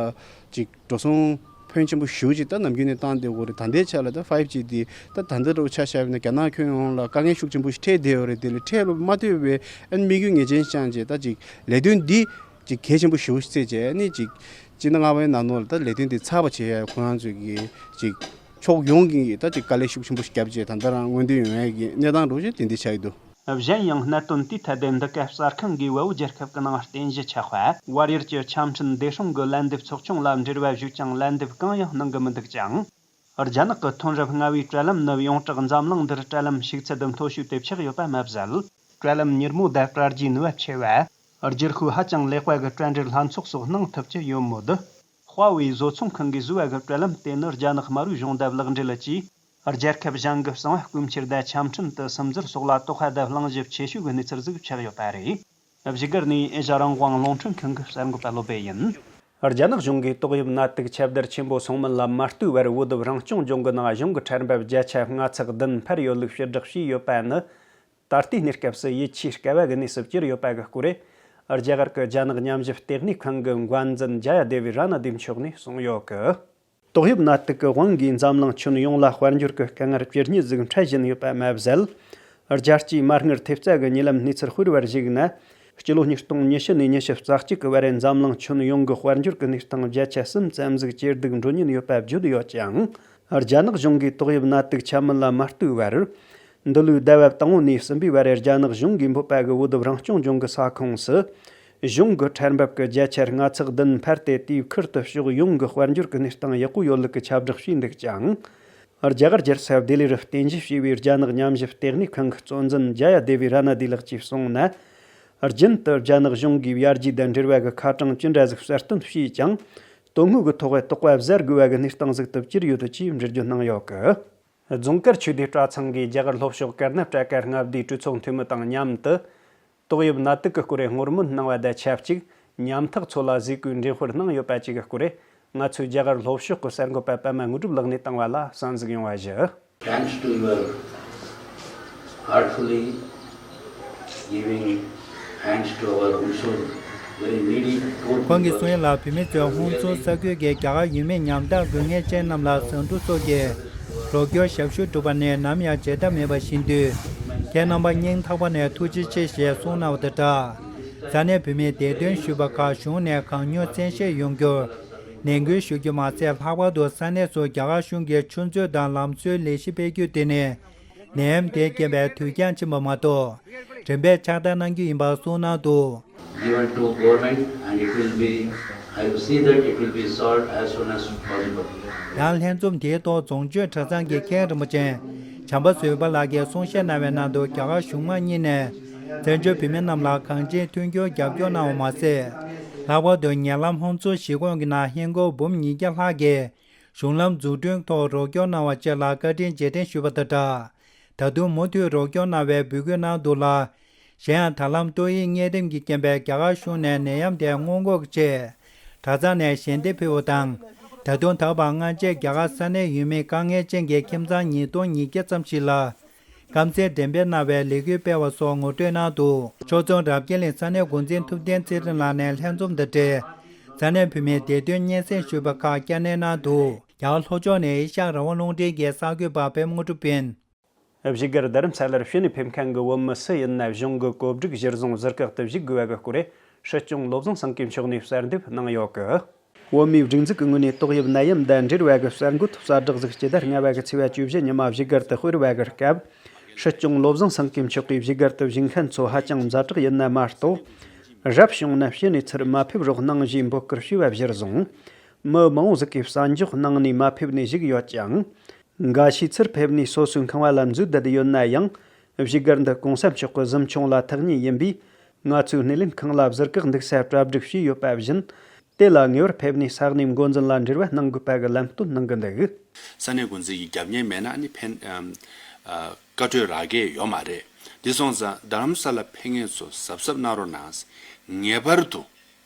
ཅིག་འགྲོ་སོང་ཕོན་ཆེན་པོ་ཞེ་པོ་ཅིག་ད་ནམ་རྒྱུན་ནས་བཏང་བསྡད་ཡོད་རེད། ད་ལྟའི་ཆ་ལ་ད་ཕའིབ་ཇི་དེ་ད་ད་ལྟ་འདྲ་བོ་ཆ་བཞག་པ་ཡིན་ན་རྒྱ་ནག་ཁྱོན་ཡོངས་ལ་དཀའ་ངལ་ཤུགས་ཆེན་པོ་ཞིག་འཕྲད་བསྡད་ཡོད་རེད། དེ་ལས་འཕྲད་ལ་མ་ལྟོས་པའི་ཨ་ནི་དམིགས་ཡུལ་ངེས་ཅན་བཅངས་བྱས་ད་ཅིག་ལས་དོན་འདི་ཅིག་གལ་ཆེན་པོ་ཞེ་པོ་ཅིག་བརྩིས་བྱས་ཨ་ནི་ཅིག་སྤྱི་ཟླ་ལྔ་པའི་ནང་ལོགས་ལ་ད་ལས་དོན་འདི་ཚར་བ་བྱེད་ཡ་ཁོ་རང་ཚོས་ཀྱི་ཅིག་ཕྱོགས་ཡོངས་ཀྱི་ད་ཅིག་དཀའ་ལས་ཤུགས་ཆེན་པོ་ཞིག་བརྒྱབ་བྱས་ད་ལྟ་རང་སྔོན་ཐོན་ཡོང་ཡ་གི་གནས་སྟངས་འདྲ་བོ་ཅིག་དེ་འདྲ་ཆགས་ཀྱི་འདུག། གཞན་ཡང་གནད་དོན་དེའི་ཐད་དུ་འདི་ག་གསར་ཁང་གིས་བལ་པོ་རྒྱལ་ཁབ་ཀྱི་ནང་རྟེན་གཞི་ཆགས་པ་ཝར་ཡུལ་གྱི་ཆ་འཕྲིན་བདེ་སྲུང་གི་ལན་འདེབས་ཚོགས་ཆུང་ལ་འབྲེལ་བ་ཞུས་ཀྱང་ལན་འདེབས་གང་ཡང་གནང་གི་མི་འདུག་ཅིང་། རྒྱ་ནག་གི་ཐོན་རབས་སྔ་བའི་དྲ་ལམ་ནི་ཡོངས་གྲགས་འཛམ་གླིང་འདིར་དྲ་ལམ་ཞིག་ཚད་མཐོ་ཤོས་དེ་ཆགས་ཡོད་པ་མ་ཟད། དྲ་ལམ་མྱུར་མོ་དང་དྲ་རྒྱའི་ནུས་པ་ཆེ་བ། བསྒྱུར་ཤུགས་ཧ་ཅང་ལེགས་པ་གི་དྲ་འབྲེལ་ལྷན་ཚོགས་སོགས་གནང་ཐུབ་ཀྱི་ཡོད་མོད། ཧྭ་ཝེ་བཟོ་ཚོང་ཁང་གིས་བཟོས་པ་གི་དྲ་ལམ་དེ་ནི་རྒྱ་ནག་དམར་པོའི་གཞུང་དང་ལག་འབྲེལ་གྱིས། རྒྱལ་ཁབ་གཞན་གྱི་གསང་བ་རྐུ་འཁྱེར་དང་ཆ་འཕྲིན་དུ་སིམ་འཛུལ་སོགས་ལ་དོགས་པ་དང་བརླིང་ཞིབ་ཆེ་ཤོས་ཀྱི་གནས་ཚུལ་ཟིག་ཆགས་ཡོད་པ་རེད། བཞུགས་སྒར་ནས་ཨེ་ཤ་རང་དབང་རླུང་འཕྲིན་ཁང་གི་གསར་འགོད་པ་བློ་བྷེ་ཡིན། རྒྱ་ནག་གཞུང་གིས་ཏོག་དབྱིབས་ནད་དུག་ཁྱབ་གདལ་ཆེན་པོ་སོང་མིན་ལ་མ་ལྟོས་པར་བོད་རང་སྐྱོང་ལྗོངས་ཀྱི་ནང་གཞུང་གི་ཁྲལ་འབབ་བརྒྱ་ཆ་ལྔ་ཚེག་བདུན་འཕར་ཡོད་ལུགས་ཕྱིར་བསྒྲགས་བྱས་ཡོད་པ་ནི། ད་ལྟའི་གནས་སྐབས་སུ་ཡིད་ཆེས་དཀའ་བ་གི་གནས་སུ་གྱུར་ཡོད་པ་གི་སྐོར། རྒྱ་གར་གྱི་རྒྱ་ནག་ཉམས་ཞིབ་ལྟེ་གནས་ཁང་གི་འགོ་འཛིན་ཇ་ཡ་དེ་བི་ར་ན་དེ་མཆོག་ནས་གསུངས་ཡོད་གི། ཏོག་དབྱིབས་ནད་དུག་གི་དབང་གིས་འཛམ་གླིང་ཁྱོན་ཡོངས་ལ་དཔལ་འབྱོར་གྱི་དཀའ་ངལ་ཇེ་སྙེད་ཟིག་འཕྲད་བཞིན་ཡོད་པ་མ་ཟད། རྒྱལ་སྤྱིའི་མ་དངུལ་ཐེབས་རྩ་གི་ཉེ་ལམ་གནས་ཚུལ་སྤེལ་བར་གཞིགས་ན། སྤྱི་ལོ་ཉིས་སྟོང་ཉི་ཤུ་ནས་ཉི་ཤུ་རྩ་གཅིག་གི་བར་འཛམ་གླིང་ཁྱོན་ཡོངས་ཀྱི་དཔལ་འབྱོར་གྱི་གནས་སྟངས་བརྒྱ་ཆ་གསུམ་ཙམ་ཟིག་ཇེ་སྡུག་འགྲོ་ཉེན་ཡོད་པ་བརྗོད་ཡོད་ཅིང་། རྒྱ་ནག་གཞུང་གིས་ཏོག་དབྱིབས་ནད་དུག་ཁྱབ་མིན་ལ་མ་ལྟོས་པར། འདི་ལོའི་ཟླ་བ་དང་པོ་ནས་གསུམ་པའི་བར་རྒྱ་ནག་གཞུང་གིས་འབོད་པ་གི་བོད་རང་སྐྱོང་ལྗོངས་ཀྱི་ས་ཁོངས་སུ། གཞུང་གི་ཁྲལ་འབབ་ཀྱི་བརྒྱ་ཆ་ལྔ་ཚེག་བདུན་འཕར་ཏེ་དེའི་ཁུལ་དུ་ཕྱོགས་ཡོངས་ཀྱི་དཔལ་འབྱོར་གྱི་གནས་སྟངས་ཡག་པོ་ཡོད་ལུགས་ཀྱི་ཁྱབ་བསྒྲགས་བྱས་འདུག་ཅིང་། རྒྱ་གར་རྒྱལ་ས་ལྡི་ལི་རུ་རྟེན་གཞི་བྱས་པའི་རྒྱ་ནག་ཉམས་ཞིབ་ལྟེ་གནས་ཁང་གི་གཙོ་འཛིན་ཇ་ཡ་དེ་བི་ར་ན་དི་ལགས་ཀྱིས་གསུངས་ན། རྒྱུན་དུ་རྒྱ་ནག་གཞུང་གིས་ཡར་རྒྱས་དང་འབྲེལ་བ་གི་ཁ་གྲངས་ཅི་འདྲ་ཟིག་གསལ་སྟོན་བྱས་ཀྱང་། དོན་དངོས་ཀྱི་ཐོག་དོགས་པ་ཟ་དགོས་པ་གི་གནས་སྟངས་ཟིག་ཏུ་གྱུར་ཡོད་ཅེས་འགྲེལ་བརྗོད་གནང་ཡོད་གི། རྫོང་དཀར་ཆོས་སྡེ་གྲྭ་ཚང་གིས་རྒྱ་གར་ལྷོ་ཕྱོགས་ཀར་ན་ཊ་ཀ་མངའ་སྡེའི་གྲོས་ཚོགས་འཐུས་མི་དང་མཉམ་དུ། ཏོག་དབྱིབས་ནད་དུག་གི་སྐོར་སྔོན་སྨོན་གནང་བ་དང་ཆབས་ཅིག་ཉམ་ཐག་ཚོ་ལ་གཟིགས་སྐོར་འགྲེམས་སྤེལ་གནང་ཡོད་པ་བཅས་ཀྱི་སྐོར། ང་ཚོའི་རྒྱ་གར་ལྷོ་ཕྱོགས་ཀྱི་གསར་འགོད་པ་པད་མ་དངོས་གྲུབ་ལགས་ནས་བཏང་བ་ལ་གསན་གཟིགས་ཡོང་བ་ཞུ། Thanks to your heartfully giving hands to our Hongso, very needy poor people. ཁོང་གིས་གསུངས་ཡ་ལ། བོད་མི་ཚོས་ཧོང་སུན་ས་ཁུལ་གྱི་རྒྱ་གར་ཡུལ་མི་ཉམ་ཐག་དགོས་ངེས་ཅན་རྣམས་ལ་ཟ་འབྲུ་སོགས་ཀྱི་རོགས་སྐྱོར་ཞབས་ཞུ་བསྒྲུབས་པ་ནི་ནམ་ཡང་བརྗེད་ཐབས་མེད་པ་ཞིག་ཡིན་དུས། ཁྱེད་རྣམ་པ་སྙིང་ཐག་པ་ནས་ཐུགས་རྗེ་ཆེ་ཞེས་གསུངས་གནང་བ་དང་སྦྲགས། ས་གནས་བོད་མིས་བདེ་དོན་ཞུས་པ་ཁག་གཞུང་ནས་གང་མྱུར་བཙན་ཤེད་ཡོང་རྒྱུར་ནན་སྐུལ་ཞུ་རྒྱུ་མ་ཟད། ལྷག་པར་དུ་ས་གནས་སུ་རྒྱ་གར་གཞུང་གིས་ཆུ་མཛོད་དང་ལམ་བཟོའི་ལས་གཞི་སྤེལ་རྒྱུ་དེ་ནི་ནད་ཡམས་དེ་རྐྱེན་པས་དུས་འགྱངས་ཕྱིན་པ་མ་གཏོགས། དྲན་པའི་ཕྱག་རྟགས་གནང་རྒྱུ་ཡིན་པ་གསུངས་གནང་འདུག། Given to government and it will be, I will see that it will be solved as soon as possible. ཡང་ལྷན་འཛོམས་དེའི་ཐོག་རྫོང་ཆོས་གྲྭ་ཚང་གི་མཁན་རིན་པོ་ཆེ་བྱམས་པ་བཟོད་པ་ལགས་ཀྱིས་གསུང་བཤད་གནང་བའི་ནང་དུ། རྒྱ་གར་གཞུང་མང་གཉིས་ནས་བཙན་བྱོལ་བོད་མི་རྣམས་ལ་གང་ཅིའི་མཐུན་འགྱུར་རྒྱབ་སྐྱོར་གནང་བ་མ་ཟད། ལྷག་པར་དུ་ཉེ་ལམ་ཧོན་སུར་གཞིས་ཁོངས་ཀྱི་ནང་ཧིན་སྒོར་འབུམ་ཉིས་བརྒྱ་ལྷག་གི་གཞུང་ལམ་འཛུགས་སྐྲུན་ཐོག་རོགས་སྐྱོར་གནང་བ་བཅས་ལ་བཀའ་དྲིན་རྗེས་དྲན་ཞུས་པ་དང་སྦྲགས། ད་དུང་མུ་མཐུད་རོགས་སྐྱོར་གནང་བའི་འབོད་སྐུལ་གནང་འདུག་ལ། གཞན་ཡང་ད་ལམ་ཏོག་དབྱིབས་གཉན་རིམས་ཀྱི་རྐྱེན་པས་རྒྱ་གར་གཞུང་ནས་ནད་ཡམས་དེ་སྔོན་འགོག་གི་ཆེད་གྲྭ་ཚང་ནས་ཞལ་འདེབས་ཕུལ་བ་དང་། ད་དུང་ད་བར་སྔ་རྗེས་རྒྱ་གར་ས་གནས་ཡུལ་མིའི་དཀའ་ངལ་ཅན་གྱི་ཁྱིམ་ཚང་ཉིས་སྟོང་ཉིས་བརྒྱ་ཙམ་ཞིག་ལ་སྐམ་སའི་འགྲེམས་སྤེལ་གནང་བའི་ལས་འགུལ་སྤེལ་བ་སོགས་ངོ་སྤྲོད་གནང་འདུག། ཆོས་རྫོང་རབ་རྒྱས་གླིང་ས་གནས་འགོ་འཛིན་ཐུབ་བསྟན་ཚེ་རིང་ལགས་ནས་ལྷན་འཛོམས་དང་འབྲེལ། ས་གནས་བོད་མིའི་བདེ་དོན་སྙན་སེང་ཞུས་པ་ཁག་བསྐྱར་ནན་གནང་འདུག། རྒྱ་གར་ལྷོ་ཕྱོགས་ནས་ཨེ་ཤ་ཡ་རང་དབང་རླུང་འཕྲིན་གྱི་གསར་འགོད་པ་པད་མ་དངོས་གྲུབ་ཡིན། བཞུགས་སྒར་རྡ་རམ་ས་ལར་ཕྱི་ནས་ཕེབས་མཁན་གྱི་བོད་མི་སུ་ཡིན་ན་གཞུང་གི་བཀོད་སྒྲིག་གཞིར་བཟུང་ཟུར་བཀག་ཏུ་བཞུགས་དགོས་པ་གི་སྐོར་སྲིད་སྐྱོང་བློ་བཟང་སེང་གེ་མཆོག་ནས་གསལ་འདེབས་གནང་ཡོད་གི། བོད་མིའི་སྒྲིག་འཛུགས་ཀྱི་ངོས་ནས་ཏོག་དབྱིབས་ནད་ཡམས་དང་འབྲེལ་བ་གི་གསར་འགོད་ཐོབ་གསལ་བསྒྲགས་ཤིག་སྤྱི་ཟླ་ལྔ་པ་གི་ཚེས་པ་བཅུ་བཞི་ཉི་མ་བཞུགས་སྒར་དུ་སྤེལ་བ་གི་སྐབས། སྲིད་སྐྱོང་བློ་བཟང་སེང་གེ་མཆོག་གིས་བཞུགས་སྒར་དུ་བཞུགས་མཁན་ཚོ་ཧ་ཅང་ཛ་དྲག་ཡིན་ན་མ་གཏོགས། རབ་བྱུང་ན་ཕྱི་ནས་ཚུར་མ་ཕེབས་རོགས་གནང་ཞེས་འབོད་སྐུལ་ཞུས་པ་གཞིར་བཟུང་། མི་མང་བོ་ཟིག་གིས་གསན་འཇོག་གནང་ནས་མ་ཕེབས་ནས་བཞུགས་ཡོད་ཅིང་། འགའ་ཞིག་ཚུར་ཕེབས་ནས་སོ་སོའི་ཁང་བ་ལ་འཛུལ་བསྡད་ཡོད་ན་ཡང་། བཞུགས་སྒར་འདི་གོང་ས་མཆོག་གི་གཟིམ་ཆུང་ལ་ཐག་ཉེ་ཡིན་པས། ང་ཚོའི་སྣེ་ལེན་ཁང་ལ་ཟུར་བཀག་འདུག་ས་གྲ་སྒྲིག་བྱས་ཡོད་པ་བཞིན། དེ་ལ་ངེས་པར་ཕེབས་ནས་ས་གནས་འགོ་འཛིན་ལ་འབྲེལ་བ་གནང་དགོས་པ་གི་ལམ་སྟོན་གནང་གི་འདུག། ས་གནས་འགོ་འཛིན་གྱི་རྒྱབ་གཉེར་མེད་ན་ཨ་ནི་ཕན་ཨམ་ཨ་བཀའ་འཁྲོལ་རག་གི་ཡོད་མ་རེད། འདི་སོང་ཙང་རྡ་རམ་ས་ལ་ཕེབས་མཁན་ཚོ་གཟབ་གཟབ་གནང་རོགས་གནང་། ངེས་པར་དུ་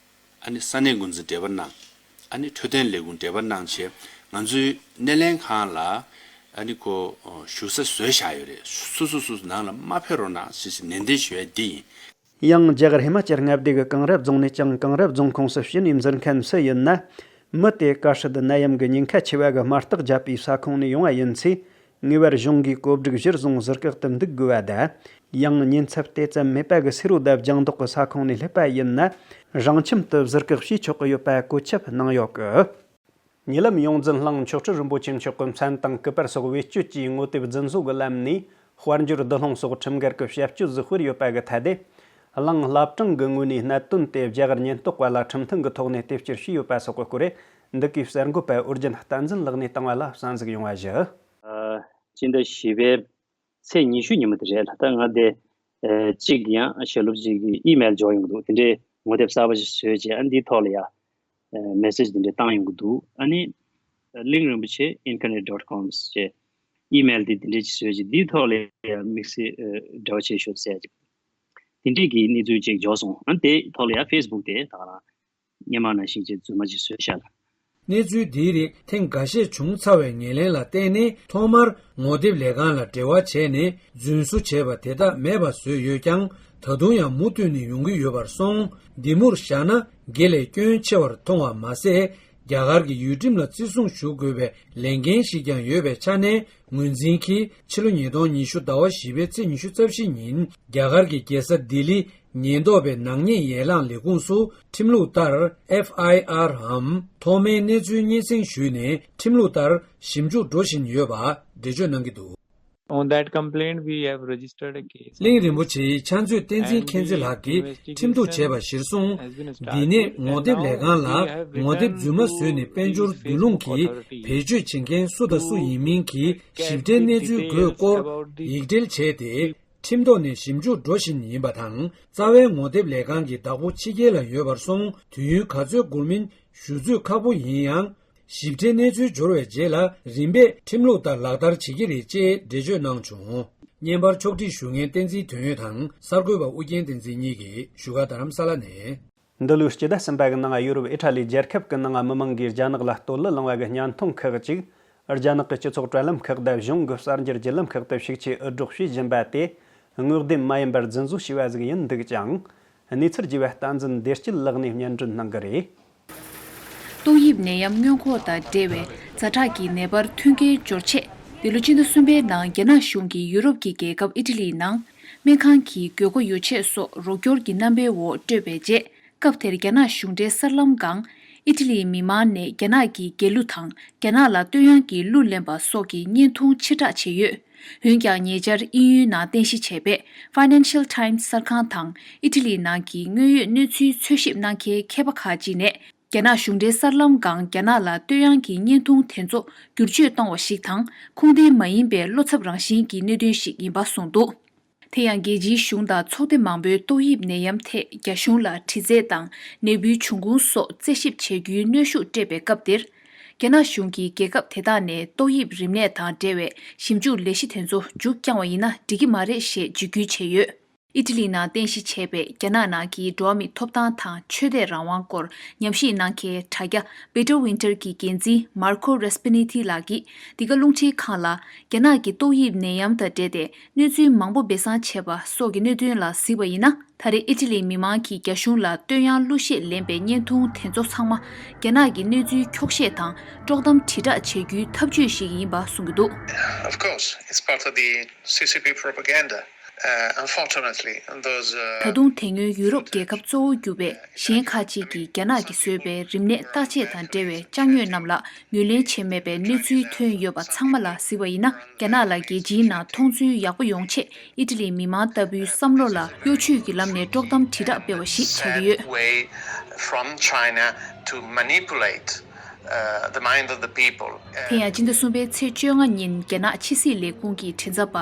ཨ་ནི་ས་གནས་འགོ་འཛིན་འབྲེལ་བ་གནང་། ཨ་ནི་འཕྲོད་བསྟེན་ལས་ཁུངས་འབྲེལ་བ་གནང་བྱས། ང་ཚོའི་སྣེ་ལེན་ཁང་ལ་ཨ་ནི་ཁོ་བཞུགས་ས་བཟོས་བཞག་ཡོད་རེད། སོ་སོ་སོ་སོ་ནང་ལ་མ་ཕེབས་རོགས་གནང་ཞེས་ནན་ཏན་ཞུ་ཡ་འདི་ཡིན། ཡང་རྒྱ་གར་ཧི་མ་ཅལ་མངའ་སྡེ་གི་གངས་རབ་རྫོང་ནས་ཀྱང་གངས་རབ་རྫོང་ཁོངས་སུ་ཕྱི་ནས་འཛུལ་མཁན་སུ་ཡིན་ན། མི་དེ་དཀའ་སྲིད་ནད་ཡམས་ཀྱི་ཉེན་ཁ་ཆེ་བ་གི་དམར་རྟགས་བརྒྱབ་པའི་ས་ཁོངས་ནས་ཡོང་བ་ཡིན་ཚེ། ངེས་པར་གཞུང་གིས་བཀོད་སྒྲིག་གཞིར་བཟུང་ཟུར་བཀག་ཏུ་འདུག་དགོས་པ་དང་། ཡང་ཉེན་ཚབས་དེ་ཙམ་མེད་པ་གི་སེ་རོ་དང་ལྗང་མདོག་གི་ས་ཁོངས་ནས་སླེབས་པ་ཡིན་ན། རང་ཁྱིམ་དུ་ཟུར་བཀག་བྱེད་ཆོག་གི་ཡོད་པ་བཀོད་ཁྱབ་གནང་ཡོད་གི། ཉེ་ལམ་ཡོངས་འཛིན་གླིང་མཆོག་སྤྲུལ་རིན་པོ་ཆེ་མཆོག་གི་མཚན་དང་སྐུ་པར་སོགས་བེད་སྤྱོད་ཀྱིས་ངོ་དེབ་རྫུན་བཟོ་གི་ལམ་ནས་དཔལ་འབྱོར་བསྡུ་སློང་སོགས་ཁྲིམས་འགལ་གྱི་བྱ་སྤྱོད་བཟོས་སྤེལ་ཡོད་པ་གི་ཐད་དེ། གླིང་བླ་བྲང་གི་ངོས་ནས་གནད་དོན་དེ་རྒྱ་གར་ཉེན་རྟོག་པ་ལ་ཁྲིམས་མཐུན་གྱི་ཐོག་ནས་རྟེན་བསྐྱུར་བྱས་ཡོད་པ་སོགས་ཀྱི་སྐོར། འདི་གའི་གསར་འགོད་པ་ཨོ་རྒྱན་བསྟན་འཛིན་ལགས་ནས་བཏང་བ་ལ་གསན་གཟིགས་ཡོང་བ་ཞུ། ཨ། སྤྱི་ཟླ་བཞི་པའི་ཚེས་ཉི་ཤུ་ཉིན་མོ་དེ་རེད་ལ། ད་ང་དེ་ཨ་གཅིག་ཡང་ཞལ་སློབ་ཅིག་གི་ཨི་མེལ་འབྱོར་ཡོང་གི་འདུག། དེ་འདྲའི་ངོ་དེབ་གསར་པ་ཞིག་བཟོས་རྗེས་ཨ་འདིའི་ཐོག་ལ་ཡ་ཨ་མེ་སེཇ་དེ་འདྲ་བཏང་ཡོང་གི་འདུག། ཨ་ནི་གླིང་རིན་པོ་ཆེ་ཨིན་ཀར་ནེཊ་ཌོཊ་ཀོམ་ཞེས་ཨི་མེལ་དེ་དེ་འདྲ་ཞིག་བཟོས་རྗེས་འདིའི་ཐོག་ལ་ཡ་དམིགས་བསལ་ཨ་འབྲེལ་བ་བྱེད་ཤོག་ཟེར་ཅིག། དེ་འདྲས་ཀྱི་གནས་ཚུལ་ཅིག་འབྱོར་སོང་། ཨ་ནི་དེའི་ཐོག་ལ་ཡ་ཕེ་སི་བུག་དེ་ད་ག་རང་སྔོན་མ་ནང་བཞིན་ཅིག་རྫུན་མ་ཅིག་བཟོས་ཤག་ལ། གནས་ཚུལ་འདིའི་རིགས་ཐེངས་འགའ་ཤས་བྱུང་ཚར་བའི་ངོས་ལེན་ལ་བརྟེན་ནས་ཐོག་མར་ངོ་དེབ་ལས་ཁང་ལ་འབྲེལ་བ་བྱས་ནས་རྫུན་བཟོ་བྱས་པ་དེ་དག་མེད་པ་བཟོས་ཡོད་ཀྱང་། ད་དུང་ཡང་མུ་མཐུད་ནས་ཡོང་གི་ཡོད་པར་སོང་། འདི་མུར་བཞག་ན་དགེ་ལས་སྐྱོན་ཆེ་བར་མཐོང་བ་མ་ཟད། རྒྱ་གར་གྱི་ཡུལ་ཁྲིམས་ལ་བརྩི་སྲུང་ཞུ་དགོས་པའི་ལས་འགན་ཞིག་ཀྱང་ཡོད་པའི་ཆ་ནས། ངོས་འཛིན་གྱིས་ཕྱི་ལོ་ཉིས་སྟོང་ཉི་ཤུ་ཟླ་བ་བཞི་པའི་ཚེས་ཉི་ཤུ་རྩ་བཞི་ཉིན་རྒྱ་གར་གྱི་རྒྱལ་ས་ལྡི་ལི་ཉེན་རྟོག་པའི་ནག་ཉེས་ཡན་ལག་ལས་ཁུངས་སུ་ཁྲིམས་ལུགས་ལྟར་ཨེཕ་ཨའི་ཨར་འམ་ཐོག་མའི་གནས་ཚུལ་སྙན་སེང་ཞུས་ནས། ཁྲིམས་ལུགས་ལྟར་ཞིབ་འཇུག་འགྲོ་བཞིན་ཡོད་པ་འགྲེལ་བརྗོད་གནང་གི་འདུག། On that complaint, we have registered a case. གླིང་རིན་པོ་ཆེའི་ཕྱག་མཛོད་བསྟན་འཛིན་མཁྱེན་བརྩེ་ལགས་ཀྱིས་ཁྲིམས་གཏུག་བྱས་པ་གཞིར་བཟུང་། འདི་ནས་ངོ་དེབ་ལས་ཁང་ལ་ངོ་དེབ་རྫུན་མ་བཟོས་ནས་དཔལ་འབྱོར་བསྡུ་སློང་གིས་བེད་སྤྱོད་བྱེད་མཁན་སུ་དང་སུ་ཡིན་མིན་གྱི་ཞིབ་ཕྲའི་གནས་ཚུལ་དགོས་སྐོར་ཡིག་འབྲེལ་བྱས་ཏེ། ཁྲིམས་ཐོག་ནས་ཞིབ་འཇུག་འགྲོ་བཞིན་ཡིན་པ་དང་། རྩ་བའི་ངོ་དེབ་ལས་ཁང་གི་བདག་པོ་ཕྱི་རྒྱལ་ལ་ཡོད་པར་སོང་། དུས་ཡུན་ག་ཚོད་འགོར་མིན་ཞུ་ཚོད་ཁག་པོ་ཡིན་ཡང་། ཞིབ་ཕྲའི་གནས་ཚུལ་འབྱོར་བའི་རྗེས་ལ་རིམ་པས་ཁྲིམས་ལུགས་ལྟར་ལག་བསྟར་བྱེད་ཀྱི་རེད་ཅེས་འགྲེལ་བརྗོད་གནང་བྱུང་། བརྙན་པར་ཕྱོགས་སྒྲིག་ཞུ་མཁན་བསྟན་འཛིན་དོན་ཡོད་དང་གསར་འགོད་པ་ཨུ་རྒྱན་བསྟན་འཛིན་གཉིས་ཀྱིས་བཞུགས་སྒར་རྡ་རམ་ས་ལ་ནས། འདི་ལོའི་སྤྱི་ཟླ་གསུམ་པ་གི་ནང་ཡུ་རོབ་ཨི་ཊ་ལི་རྒྱལ་ཁབ་ཀྱི་ནང་མི་མང་གིས་རྒྱ་ནག་ལ་གཏོར་བརླག་བསླངས་པ་གི་བརྙན་ཐུང་ཁག་ཅིག་རྒྱ་ནག་གི་སྤྱི་ཚོགས་དྲ་ལམ་ཁག་དང་གཞུང་གི་གསར་འགྱུར་བརྒྱུད་ལམ་ཁག་ཏུ་ཤུགས་ཆེ་འུད་སྒྲོག་བྱེད་བཞིན་པ་དེ། སྔོག་འདེམས་མ་ཡིན་པར་རྫུན་བཟོ་བྱས་པ་ཟིག་ཡིན་འདུག་ཀྱང་། གནས་ཚུལ་རྒྱས་པ་བསྟན་འཛིན་བདེ་སྐྱིད་ལགས་ནས་སྙན་སྒྲོན་གནང་གི་རེད། ཏོག་དབྱིབས་ནད་ཡམས་སྔོན་འགོག་དང་འབྲེལ་བའི་ཛ་དྲག་གི་ནད་པར་མཐུན་རྐྱེན་སྦྱོར་ཆེད། འདི་ལོ་ཕྱི་ཟླ་གསུམ་པའི་ནང་རྒྱ་ནག་གཞུང་གིས་ཡུ་རོབ་ཀྱི་རྒྱལ་ཁབ་ཨི་ཊ་ལིའི་ནང་སྨན་ཁང་གི་དགོས་མཁོ་ཡོ་ཆས་སོགས་རོགས་སྐྱོར་གྱི་རྣམ་པའི་འོག་སྤྲོད་པའི་རྗེས། སྐབས་དེར་རྒྱ་ནག་གཞུང་འབྲེལ་གསར་ལམ་སྒང་ཨི་ཊ་ལིའི་མི་མང་ནས་རྒྱ་ནག་གི་རྒྱལ་གླུ་དང་རྒྱ་ནག་ལ་བསྟོད་དབྱངས་ཀྱི་གླུ་ལེན་པ་སོགས་ཀྱི་བརྙན་ཐུང་ཕྱིར་བསྒྲགས་བྱས་ཡོད། འོན་ཀྱང་ཉེ་ཆར་དབྱིན་ཡུལ་ནང་རྟེན་གཞི་བྱས་པའི་Financial Times གསར་ཁང་དང་ཨི་ཊ་ལི་ནང་གི་དངོས་ཡོད་གནས་ཚུལ་འཚོལ་ཞིབ་གནང་མཁན་མཁས་པ་ཁག་ཅིག་ནས། རྒྱ་ནག་གཞུང་འབྲེལ་གསར་ལམ་སྒང་རྒྱ་ནག་ལ་བསྟོད་དབྱངས་ཀྱི་བརྙན་ཐུང་དེ་ཚོ་བསྒྱུར་བཅོས་གཏོང་བ་ཞིག་དང་། ཁུངས་ལྡན་མ་ཡིན་པའི་བློ་འཚབ་རང་བཞིན་གྱི་གནད་དོན་ཞིག་ཡིན་པ་གསུངས་འདུག་དེ་ཡང་རྒྱལ་སྤྱིའི་གཞུང་དང་ཚོགས་སྡེ་མང་པོའི་ཏོག་དབྱིབས་ནད་ཡམས་ཐད་རྒྱ་གཞུང་ལ་དྲི་རྩད་དང་ནད་འབུའི་འབྱུང་ཁུངས་སོགས་རྩད་ཞིབ་བྱ་རྒྱུའི་གནོན་ཤུགས་སྤྲད་པའི་སྐབས་འདིར། རྒྱ་ནག་གཞུང་གིས་རྒྱལ་ཁབ་དེ་དག་ནས་ཏོག་དབྱིབས་རིམས་ནད་དང་འབྲེལ་བའི་ཞིབ་འཇུག་ལས་གཞི་དེ་ཚོ་མཇུག་བསྐྱངས་པ་ཡིན་ན་འགྲིག་གི་མ་རེད་ཞེས་འཇིགས་སྐུལ་བྱས་ཡོད། ཨི་ཊ་ལི་ནང་རྟེན་གཞི་བྱས་པའི་རྒྱ་ནག་ནང་གི་འགྲོ་བ་མིའི་ཐོབ་ཐང་དང་ཆོས་དད་རང་དབང་སྐོར་ཉམས་ཞིབ་གནང་མཁན་དྲ་རྒྱ་Biddewinter གྱི་འགན་འཛིན་Marco Respiniti ལགས་ཀྱིས་འདི་ག་རླུང་འཕྲིན་ཁང་ལ། རྒྱ་ནག་གི་ཏོག་དབྱིབས་ནད་ཡམས་དང་འབྲེལ་ཏེ་གནས་ཚུལ་མང་པོ་སྦས་གསང་བྱས་པ་སོགས་ཀྱི་གནད་དོན་ལ་གཟིགས་པ་ཡིན་ན། ད་རེས་ཨི་ཊ་ལིའི་མི་མང་གིས་རྒྱ་གཞུང་ལ་བསྟོད་དབྱངས་གླུ་གཞས་ལེན་པའི་བརྙན་ཐུང་དེ་ཚོ་ཚང་མ་རྒྱ་ནག་གི་གནས་ཚུལ་འཁྱོག་བཤད་དང་དཀྲོག་གཏམ་དྲིལ་བསྒྲགས་བྱ་རྒྱུའི་ཐབས་ཇུས་ཤིག་ཡིན་པ་གསུང་གི་འདུག Of course, it's part of the C C P propaganda. Uh, unfortunately, those, uh, ད་དུང་དེ་སྔོན་ཡུ་རོབ་རྒྱལ་ཁབ་གཙོ་བོ་གྱུར་པའི་གཞན་ཁག་ཅིག་གིས་རྒྱ་ནག་གིས་བཟོས་པའི་རིམས་ནད་བརྟག་དཔྱད་དང་འབྲེལ་བའི་བཅའ་དངོས་རྣམས་ལ་ངོས་ལེན་བྱས་མེད་པའི་གནས་ཚུལ་ཐོན་ཡོད་པ་ཚང་མ་ལ་གཟིགས་པ་ཡིན་ན། རྒྱ་ནག་ལ་རྒྱལ་སྤྱིའི་ནང་མཐོང་ཚུལ་ཡག་པོ་ཡོང་ཆེད་ཨི་ཊ་ལིའི་མི་མང་ལྟ་བུའི་བསམ་བློ་ལ་གཡོ་ཇུས་ཀྱི་ལམ་ནས་དཀྲོག་གཏམ་དྲིལ་བསྒྲགས་སྤེལ་བ་ཞིག་ཆགས་ཀྱི་ཡོད། Way from China to manipulate, uh, the mind of the people. དེ་ཡང་སྤྱི་ཟླ་གསུམ་པའི་ཚེས་བཅོ་ལྔ་ཉིན་རྒྱ་ནག་ཕྱི་སྲིད་ལས་ཁུངས་ཀྱི་མགྲིན་ཚབ་པ་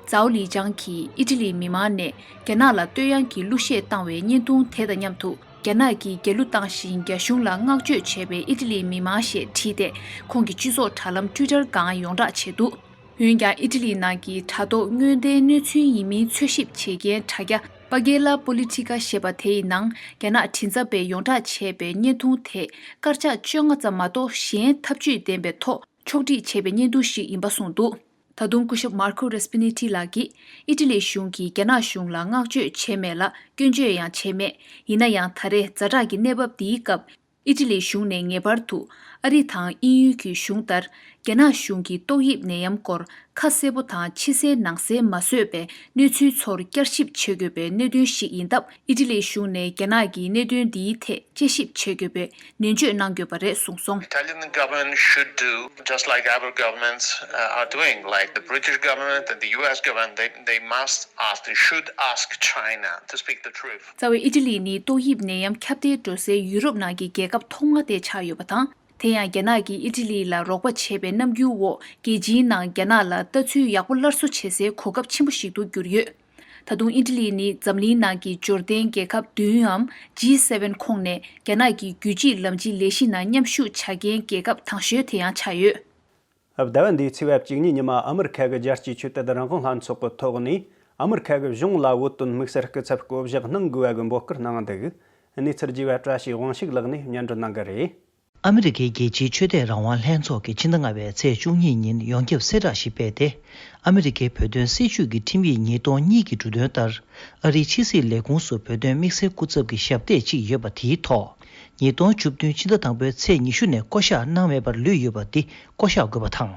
ཛའོ་ལི་ཅང་གིས་ཨི་ཊ་ལིའི་མི་མང་ནས་རྒྱ་ནག་ལ་བསྟོད་དབྱངས་ཀྱི་གླུ་གཞས་བཏང་བའི་བརྙན་ཐུང་དེ་དང་མཉམ་དུ། རྒྱ་ནག་གིས་རྒྱལ་གླུ་བཏང་ཞིང་རྒྱ་གཞུང་ལ་བསྔགས་བརྗོད་བྱས་པའི་ཨི་ཊ་ལིའི་མི་མང་ཞེས་བྲིས་ཏེ། ཁོང་གི་སྤྱི་ཚོགས་དྲ་ལམ་Twitter སྒང་ཡོངས་བསྒྲགས་བྱས་འདུག་འོན་ཀྱང་ཨི་ཊ་ལིའི་ནང་གི་དྲ་ཐོག་དངོས་བདེན་གནས་ཚུལ་ཡིན་མིན་འཚོལ་ཞིབ་བྱེད་མཁན་དྲ་རྒྱ་Pagella Politica ཞེས་པ་དེ་ཡི་ནང་རྒྱ་ནག་མགྲིན་ཚབ་པས་ཡོངས་བསྒྲགས་བྱས་པའི་བརྙན་ཐུང་དེ་སྐར་ཆ་བཅོ་ལྔ་ཙམ་མ་གཏོགས་གཞན་ཐབས་ཇུས་ལྡན་པའི་ཐོག་ཕྱོགས་སྒྲིག་བྱས་པའི་བརྙན་ཐུང་ཞིག་ཡིན་པ་གསུངས་འདུག་ད་དུང་སྐུ་ཞབས་Marco Respiniti ལགས་ཀྱིས་ཨི་ཊ་ལིའི་གཞུང་གིས་རྒྱ་ནག་གཞུང་ལ་བསྔགས་བརྗོད་བྱས་མེད་ལ་སྐྱོན་བརྗོད་ཡང་བྱས་མེད། ཡིན་ན་ཡང་ད་རེས་ཛ་དྲག་གི་གནས་བབ་འདིའི་སྐབས། ཨི་ཊ་ལིའི་གཞུང་ནས་ངེས་པར་དུ་ཨ་རི་དང་དབྱིན་ཡུལ་གྱི་གཞུང་ལྟར། རྒྱ་ནག་གཞུང་གིས་ཏོག་དབྱིབས་ནད་ཡམས་སྐོར་ཁ་གསལ་པོ་དང་ཕྱི་གསལ་ནང་གསལ་མ་བཟོས་པའི་གནས་ཚུལ་ཚོར་བསྐྱར་ཞིབ་བྱེད་དགོས་པའི་གནད་དོན་ཞིག་ཡིན་སྟབས། ཨི་ཊ་ལིའི་གཞུང་ནས་རྒྱ་ནག་གིས་གནད་དོན་འདིའི་ཐད་དཔྱད་ཞིབ་བྱེད་དགོས་པའི་ནན་བརྗོད་གནང་དགོས་པ་རེད་གསུངས་སོང་། Italian government should do just like our governments, uh, are doing, like the British government and the U S government, they, they must ask, they should ask China to speak the truth. རྩ་བའི་ཨི་ཊ་ལི་ནི་ཏོག་དབྱིབས་ནད་ཡམས་ཁྱབ་གདལ་འགྲོ་སའི་ཡུ་རོབ་ནང་གི་རྒྱལ་ཁབ་ཐོག་མ་དེ་ཆགས་ཡོད་པ་དང་། དེ་ཡང་རྒྱ་ནག་གིས་ཨི་ཊ་ལི་ལ་རོགས་པ་བྱས་པའི་རྣམ་འགྱུར་འོག་རྒྱལ་སྤྱིའི་ནང་རྒྱ་ནག་ལ་ལྟ་ཚུལ་ཡག་པོ་སླར་གསོ་བྱེད་སའི་གོ་སྐབས་ཆེན་པོ་ཞིག་ཏུ་གྱུར་ཡོད། ད་དུང་ཨི་ཊ་ལི་ནི་འཛམ་གླིང་ནང་གི་འབྱོར་ལྡན་རྒྱལ་ཁབ་བདུན་འམ་G seven ཁོངས་ནས་རྒྱ་ནག་གི་རྒྱུད་གཅིག་ལམ་གཅིག་ལས་གཞི་ནང་མཉམ་ཞུགས་བྱ་མཁན་རྒྱལ་ཁབ་དང་ཤོས་དེ་ཡང་ཆགས་ཡོད། ཟླ་བ་འདིའི་ཚེས་པ་གཅིག་ཉིན་ཉི་མ་ཨ་མི་རི་ཁ་གི་རྒྱལ་སྤྱིའི་ཆོས་དད་རང་དབང་ལྷན་ཚོགས་ཀྱི་ཐོག་ནས་ཨ་མི་རི་ཁ་གི་གཞུང་ལ་བོད་དོན་དམིགས་བསལ་སྐུ་ཚབ་བསྐོ་གཞག་གནང་དགོས་པ་གི་འབོད་སྐུལ་གནང་འདུག་གནས་ཚུལ་རྒྱས་པ་བཀྲ་ཤིས་དབང་ཕྱུག་ལགས་ནས་སྙན་སྒྲོན་གནང་གི་རེད། ཨ་མི་རི་ཀའི་རྒྱལ་སྤྱིའི་ཆོས་དད་རང་དབང་ལྷན་ཚོགས་ཀྱིས་ཕྱི་ཟླ་ལྔ་པའི་ཚེས་བཅུ་གཉིས་ཉིན་ཡོངས་ཁྱབ་གསལ་བསྒྲགས་ཤིག་སྤེལ་ཏེ། ཨ་མི་རི་ཀའི་བོད་དོན་སྲིད་བྱུས་ཀྱི་ཁྲིམས་ཡིག་ཉིས་སྟོང་གཉིས་ཀྱི་འབྲུ་དོན་ལྟར། ཨ་རིའི་ཕྱི་སྲིད་ལས་ཁུངས་སུ་བོད་དོན་དམིགས་བསལ་སྐུ་ཚབ་ཀྱི་ཞབས་སྟེགས་གཅིག་ཡོད་པ་དེའི་ཐོག་ཉིས་སྟོང་བཅུ་བདུན་ཕྱི་ཟླ་དང་པོའི་ཚེས་ཉི་ཤུ་ནས་བསྐོ་གཞག་གནང་མེད་པར་ལུས་ཡོད་པ་འདི་བསྐོ་གཞག་དགོས་པ་དང་།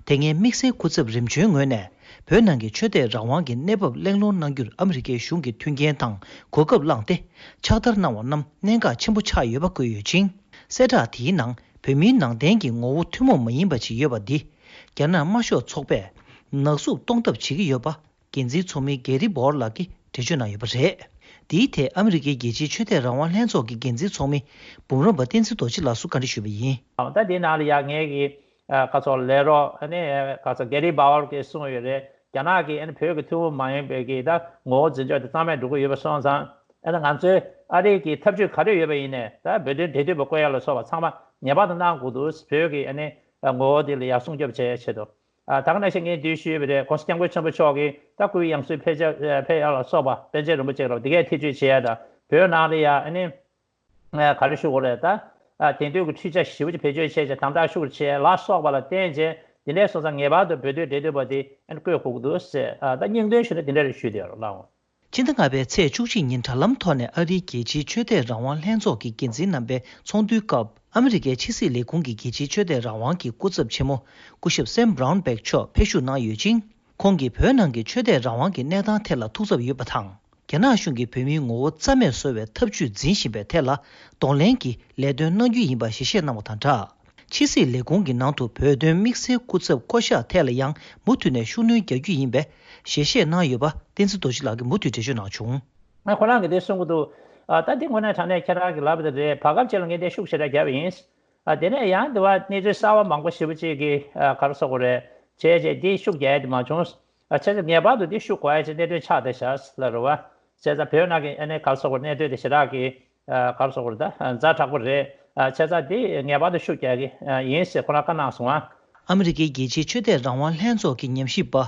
དེ་སྔའི་དམིགས་བསལ་སྐུ་ཚབ་རིམ་བྱོན་ངོས་ནས་བོད་ནང་གི་ཆོས་དད་རང་དབང་གི་གནས་བབ་གླེང་སློང་གནང་རྒྱུར་ཨ་མི་རི་ཀའི་གཞུང་གིས་མཐུན་རྐྱེན་དང་གོ་སྐབས་བླངས་ཏེ། ཕྱག་བསྟར་གནང་བ་རྣམས་གནད་འགག་ཆེན་པོ་ཆགས་ཡོད་པ་བཀོད་ཡོད་ཅིང་། གསལ་བསྒྲགས་དེའི་ནང་བོད་མིའི་ནང་བསྟན་གྱི་ངོ་བོ་ཐུན་མོང་མ་ཡིན་པ་ཅིག་ཡོད་པ་འདི། རྒྱ་ནག་དམར་ཤོག་ཚོགས་པས་ནག་བསུབ་གཏོང་ཐབས་བྱེད་ཀྱི་ཡོད་པ། འགན་འཛིན་ཚོགས་མི་གེ་རི་བྷོར་ལགས་ཀྱིས་འགྲེལ་བརྗོད་གནང་ཡོད་པ་རེད། དེའི་ཐད་ཨ་མི་རི་ཀའི་རྒྱལ་སྤྱིའི་ཆོས་དད་རང་དབང་ལྷན་ཚོགས་ཀྱི་འགན་འཛིན་ཚོགས་མི་འབུམ་རམས་པ་བསྟན་འཛིན་རྡོ་རྗེ་ལགས་སུ་བཀའ་འདྲི་ཞུས་པ་ཡིན། ད་འདི་ནང་ལ་ཡང་ངེད་ཀྱི་ཨ་ག་ཚོད་ལས་རོགས་ཨ་ནི་ག་ཚོད་གེ་རི་བྷོར་གྱིས་གསུངས་ཡོད་རེད། རྒྱ་ནག་གིས་ཨ་ནི་བོད་ཀྱི་ཐུན་མོང་མ་ཡིན་པའི་གི་ད་ངོ་བོ་འཛིན་ཕྱོགས་དེ་གཙང་མས་འགྲོ་གི་ཡོད་པ་སོང་ཙང་། ཨ་ནི་ང་ཚོས་ཨ་རི་གི་ཐབས་ཇུས་ག་རེ་ཡོད་པ་ཡིན་ནའི་ད་བོད་དོན་འབྲེལ་མཐུད་པ་བསྐོ་ཡ་ལ་སོགས་པ་ཚང་མ་ངེས་པར་དུ་གནང་དགོས་འདུག་བོད་ཀྱི་ཨ་ནི་ངོ་བོ་དེ་ལ་ཡར་སྲུང་སྐྱོབ་བྱེད་ཡ་ཆེད་དུ། ཨ་ད་ག་ནང་བཞིན་ངས་འདུས་ཞུས་པ་རེད། ༸གོང་ས་༸སྐྱབས་མགོན་ཆེན་པོ་མཆོག་གིས་ད་སྐུའི་ཡང་སྲིད་ཕེབས་བྱ་ཕེབས་ཡ་ལ་སོགས་པ་པཎ་ཆེན་རིན་པོ་ཆེ་ལ་འདི་གས་ཐེ་བྱུས་བྱེད་ཡ་དང་བོད་ནང་ལ་ཡ་ཨ་ནི་ག་རེ་ཞུ་དགོས་རེད་ད། ཨ་དེང་དུས་ཀྱི་འཕྲུལ་ཆ་ཞེ་པོ་ཅིག་བེད་སྤྱོད་བྱས་བྱས་དམ་དྲག་ཤུགས་ཆེ་ལ་སོགས་པ་ལ་བརྟེན་བྱས་འདི་འདྲའི་སོང་ཙང་ངེས་པར་དུ་བོད་དོན་འབྲེལ་མཐུད་པ་འདི་ཨ་ནི་བསྐོ་དགོས་ཀྱི་འདུག་ཟེར། ཨ་ད་སྙིང་དོན་ཞུ་ན་འདི་འདྲ་རེ་ཞུས་བསྡད་ཡོད་རེད་ལགས། ཕྱི་ཟླ་ལྔ་པའི་ཚེས་བཅུ་གཅིག་ཉིན་དྲ་ལམ་ཐོག་ནས་ཨ་རིའི་རྒྱལ་སྤྱིའི་ཆོས་དད་རང་དབང་ལྷན་ཚོགས་ཀྱི་འགན་འཛིན་རྣམ་པའི་ཚོགས་འདུའི་སྐབས་ཨ་མི་རི་ཀའི་ཕྱི་སྲིད་ལས་ཁུངས་ཀྱི་རྒྱལ་སྤྱིའི་ཆོས་དད་རང་དབང་གི་སྐུ་ཚབ་ཆེན་མོ་སྐུ་ཞབས་སེམ་བྷ་རའུན་བྷེག་མཆོག་ཕེབས་ཞུགས་གནང་ཡོད་ཅིང་། ཁོང་གིས་བོད་ནང་གི་ཆོས་དད་རང་དབང་གི་གནས་སྟངས་ཐད་ལ་ཐུགས་འཚབ་ཡོད་པ་དང་། རྒྱ་ནག་གཞུང་གིས་བོད་མིའི་ངོ་བོ་རྩ་མེད་བཟོ་བའི་ཐབས་ཇུས་འཛིན་བཞིན་པའི་ཐད་ལ་གདོང་ལེན་གྱི་ལས་དོན་གནང་རྒྱུ་ཡིན་པ་ཞིབ་བཤད་གནང་བ་དང་སྦྲགས། ཕྱི་སྲིད་ལས་ཁུངས་ཀྱི་ནང་དུ་བོད་དོན་དམིགས་བསལ་སྐུ་ཚབ་བསྐོ་གཞག་ཐད་ལ་ཡང་མུ་མཐུད་ནས་ཤུགས་སྣོན་རྒྱག་རྒྱུ་ཡིན་པའི་ཞལ་བཞེས་གནང་ཡོད་པ་བསྟན་འཛིན་རྡོ་རྗེ་ལགས་ཀྱིས་མུ་མཐུད་འགྲེལ་བརྗོད་གནང་བྱུང་། ང་ཁོ་རང་གིས་དེ་གསུང་གི་འདུག་ཨ། ད་འདི་དངོས་གནས་དྲང་གནས་ཁྱེད་རང་གིས་ལབ་པ་དེ་རེད། བར་སྐབས་ཅིག་ལ་ངས་འདི་ཤུགས་ཞེ་དྲག་བརྒྱབ་པ་ཡིན། ཨ། དེ་ནས་ཡང་དེ་བ་གནས་ཚུལ་གསར་བ་མང་པོ་ཞེ་པོ་ཅིག་གིས། ཨ། ག་རེ་ཟེར་དགོས་རེད། བྱས་རྗེས་འདི་ཤུགས་རྒྱག་ཡ་དེ་མ་བྱུང་། ཨ། བྱས་ཙང་ངེས་པར་དུ་འདི་ཤུགས་དགོས་ཡ་ཅིག་གནད་དོན་ཆགས་བསྡད་ཤག་ལ་རེད་བ། བྱས་ཙང་བོད་ནང་གི་ཨ་ནི་ག་རེ་ཟེར་དགོས་རེད། གནད་དོན་དེ་ཞེ་དྲག་གི། ཨ། ག་རེ་ཟེར་དགོས་རེད། ད་ཛ་དྲག་པོ་རེད། ཨ། བྱས་ཙང་འདི་ངེས་པར་དུ་ཤུགས་རྒྱག་གི། ཨ། ཡིན་ཟེར་ཁོ་རང་བཀའ་གནང་སོང་ཨ། ཨ་མི་རི་ཀའི་རྒྱལ་སྤྱིའི་ཆོས་དད་རང་དབང་ལྷན་ཚོགས་ཀྱི་ཉམས་ཞིབ་པ།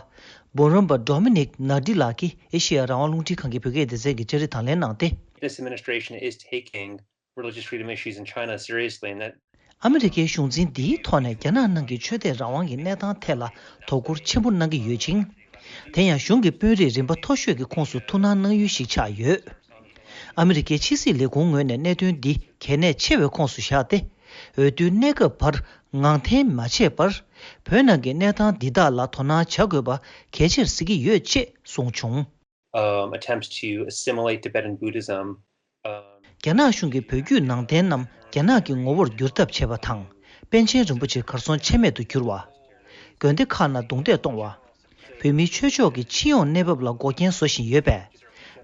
འབུམ་རམས་པ་Dominic Nardi ལགས་ཀྱིས་ཨེ་ཤེ་ཡ་རང་དབང་རླུང་འཕྲིན་ཁང་གི་བོད་སྐད་སྡེ་ཚན་གྱི་བཅར་འདྲི་དང་ལེན་གནང་སྟེ། This administration is taking religious freedom issues in China seriously, and that ཨ་མི་རི་ཀའི་གཞུང་འཛིན་འདིའི་ཐོག་ནས་རྒྱ་ནག་ནང་གི་ཆོས་དད་རང་དབང་གི་གནས་སྟངས་ཐད་ལ་དོ་ཁུར་ཆེན་པོ་གནང་གི་ཡོད་ཅིང་། དེ་ཡང་གཞུང་གི་དཔོན་རིགས་རིམ་པ་མཐོ་ཤོས་ཀྱི་ཁོངས་སུ་ཐུགས་སྣང་གནང་ཡུལ་ཞིག་ཆགས་ཡོད། ཨ་མི་རི་ཀའི་ཕྱི་སྲིད་ལས་ཁུངས་ངོས་ནས་གནད་དོན་འདི་གལ་གནད་ཆེ་བའི་ཁོངས་སུ་བཞག་སྟེ། འོས་བསྡུའི་གནས་སྐབས་བར་ངང་འཐེན་མ་བྱས་པར། བོད་ནང་གི་གནས་སྟངས་འདི་དག་ལ་དོ་སྣང་བྱ་དགོས་པ་གལ་ཆེར་གཟིགས་ཀྱི་ཡོད་ཅེས་གསུངས་བྱུང་། Um, attempt to assimilate Tibetan Buddhism, um, རྒྱ་ནག་གཞུང་གིས་བོད་བརྒྱུད་ནང་བསྟན་རྣམས་རྒྱ་ནག་གི་ངོ་བོར་བསྒྱུར་ཐབས་བྱས་པ་དང་། པཎ་ཆེན་རིན་པོ་ཆེ་གར་སོང་ཆ་མེད་དུ་གྱུར་བ། དགོན་སྡེ་ཁག་ནང་རྡུང་རྡེག་གཏོང་བ། བོད་མིའི་ཆོས་ཕྱོགས་ཀྱི་སྤྱི་ཡོངས་གནས་བབ་ལ་འགོག་རྐྱེན་བཟོ་བཞིན་ཡོད་པས།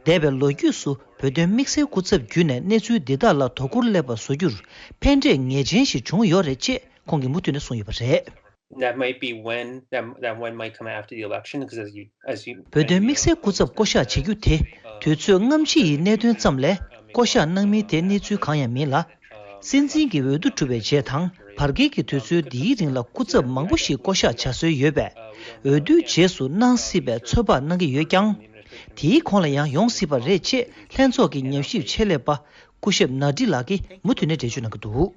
འདས་པའི་ལོ་རྒྱུས་སུ་བོད་དོན་དམིགས་བསལ་སྐུ་ཚབ་བརྒྱུད་ནས་གནས་ཚུལ་འདི་དག་ལ་དོ་ཁུར་སླེབས་པ་བཟོ་རྒྱུར་ཕན་འབྲས་ངེས་ཅན་ཞིག་བྱུང་ཡོད་རེད་ཅེས་ཁོང་གིས་མུ་མཐུད་ནས་གསུངས་ཡོད་པ་རེད། That might be when, that, that when might come after the election, because as you, as you, བོད་དོན་དམིགས་བསལ་སྐུ་ཚབ་བསྐོ་གཞག་བྱེད་རྒྱུ་དེ་དུས་ཚོད་སྔ་ཕྱི་ཡི་གནད་དོན་ཙམ་ལས་བསྐོ་གཞག་གནང་མིན་དེ་གནས་ཚུལ་གང་ཡང་མིན་ལ། སྲིད་འཛིན་གྱི་འོས་བསྡུ་གྲུབ་པའི་རྗེས་དང་བར་བརྒལ་གྱི་དུས་ཚོད་འདིའི་རིང་ལ་སྐུ་ཚབ་མང་པོ་ཞིག་བསྐོ་གཞག་བྱ་སྲོལ་ཡོད་པས། འོས་བསྡུའི་རྗེས་སུ་གནང་སྲིད་པའི་ཚོད་དཔག་གནང་གི་ཡོད་ཀྱང་། དེའི་གོང་ལ་ཡང་ཡོང་སྲིད་པ་རེད་ཅེས་ལྷན་ཚོགས་ཀྱི་ཉམས་ཞིབ་ཆེད་ལས་པ་སྐུ་ཞབས་ནཱ་ཏི་ལགས་ཀྱིས་མུ་མཐུད་ནས་འགྲེལ་བརྗོད་གནང་གི་འདུག་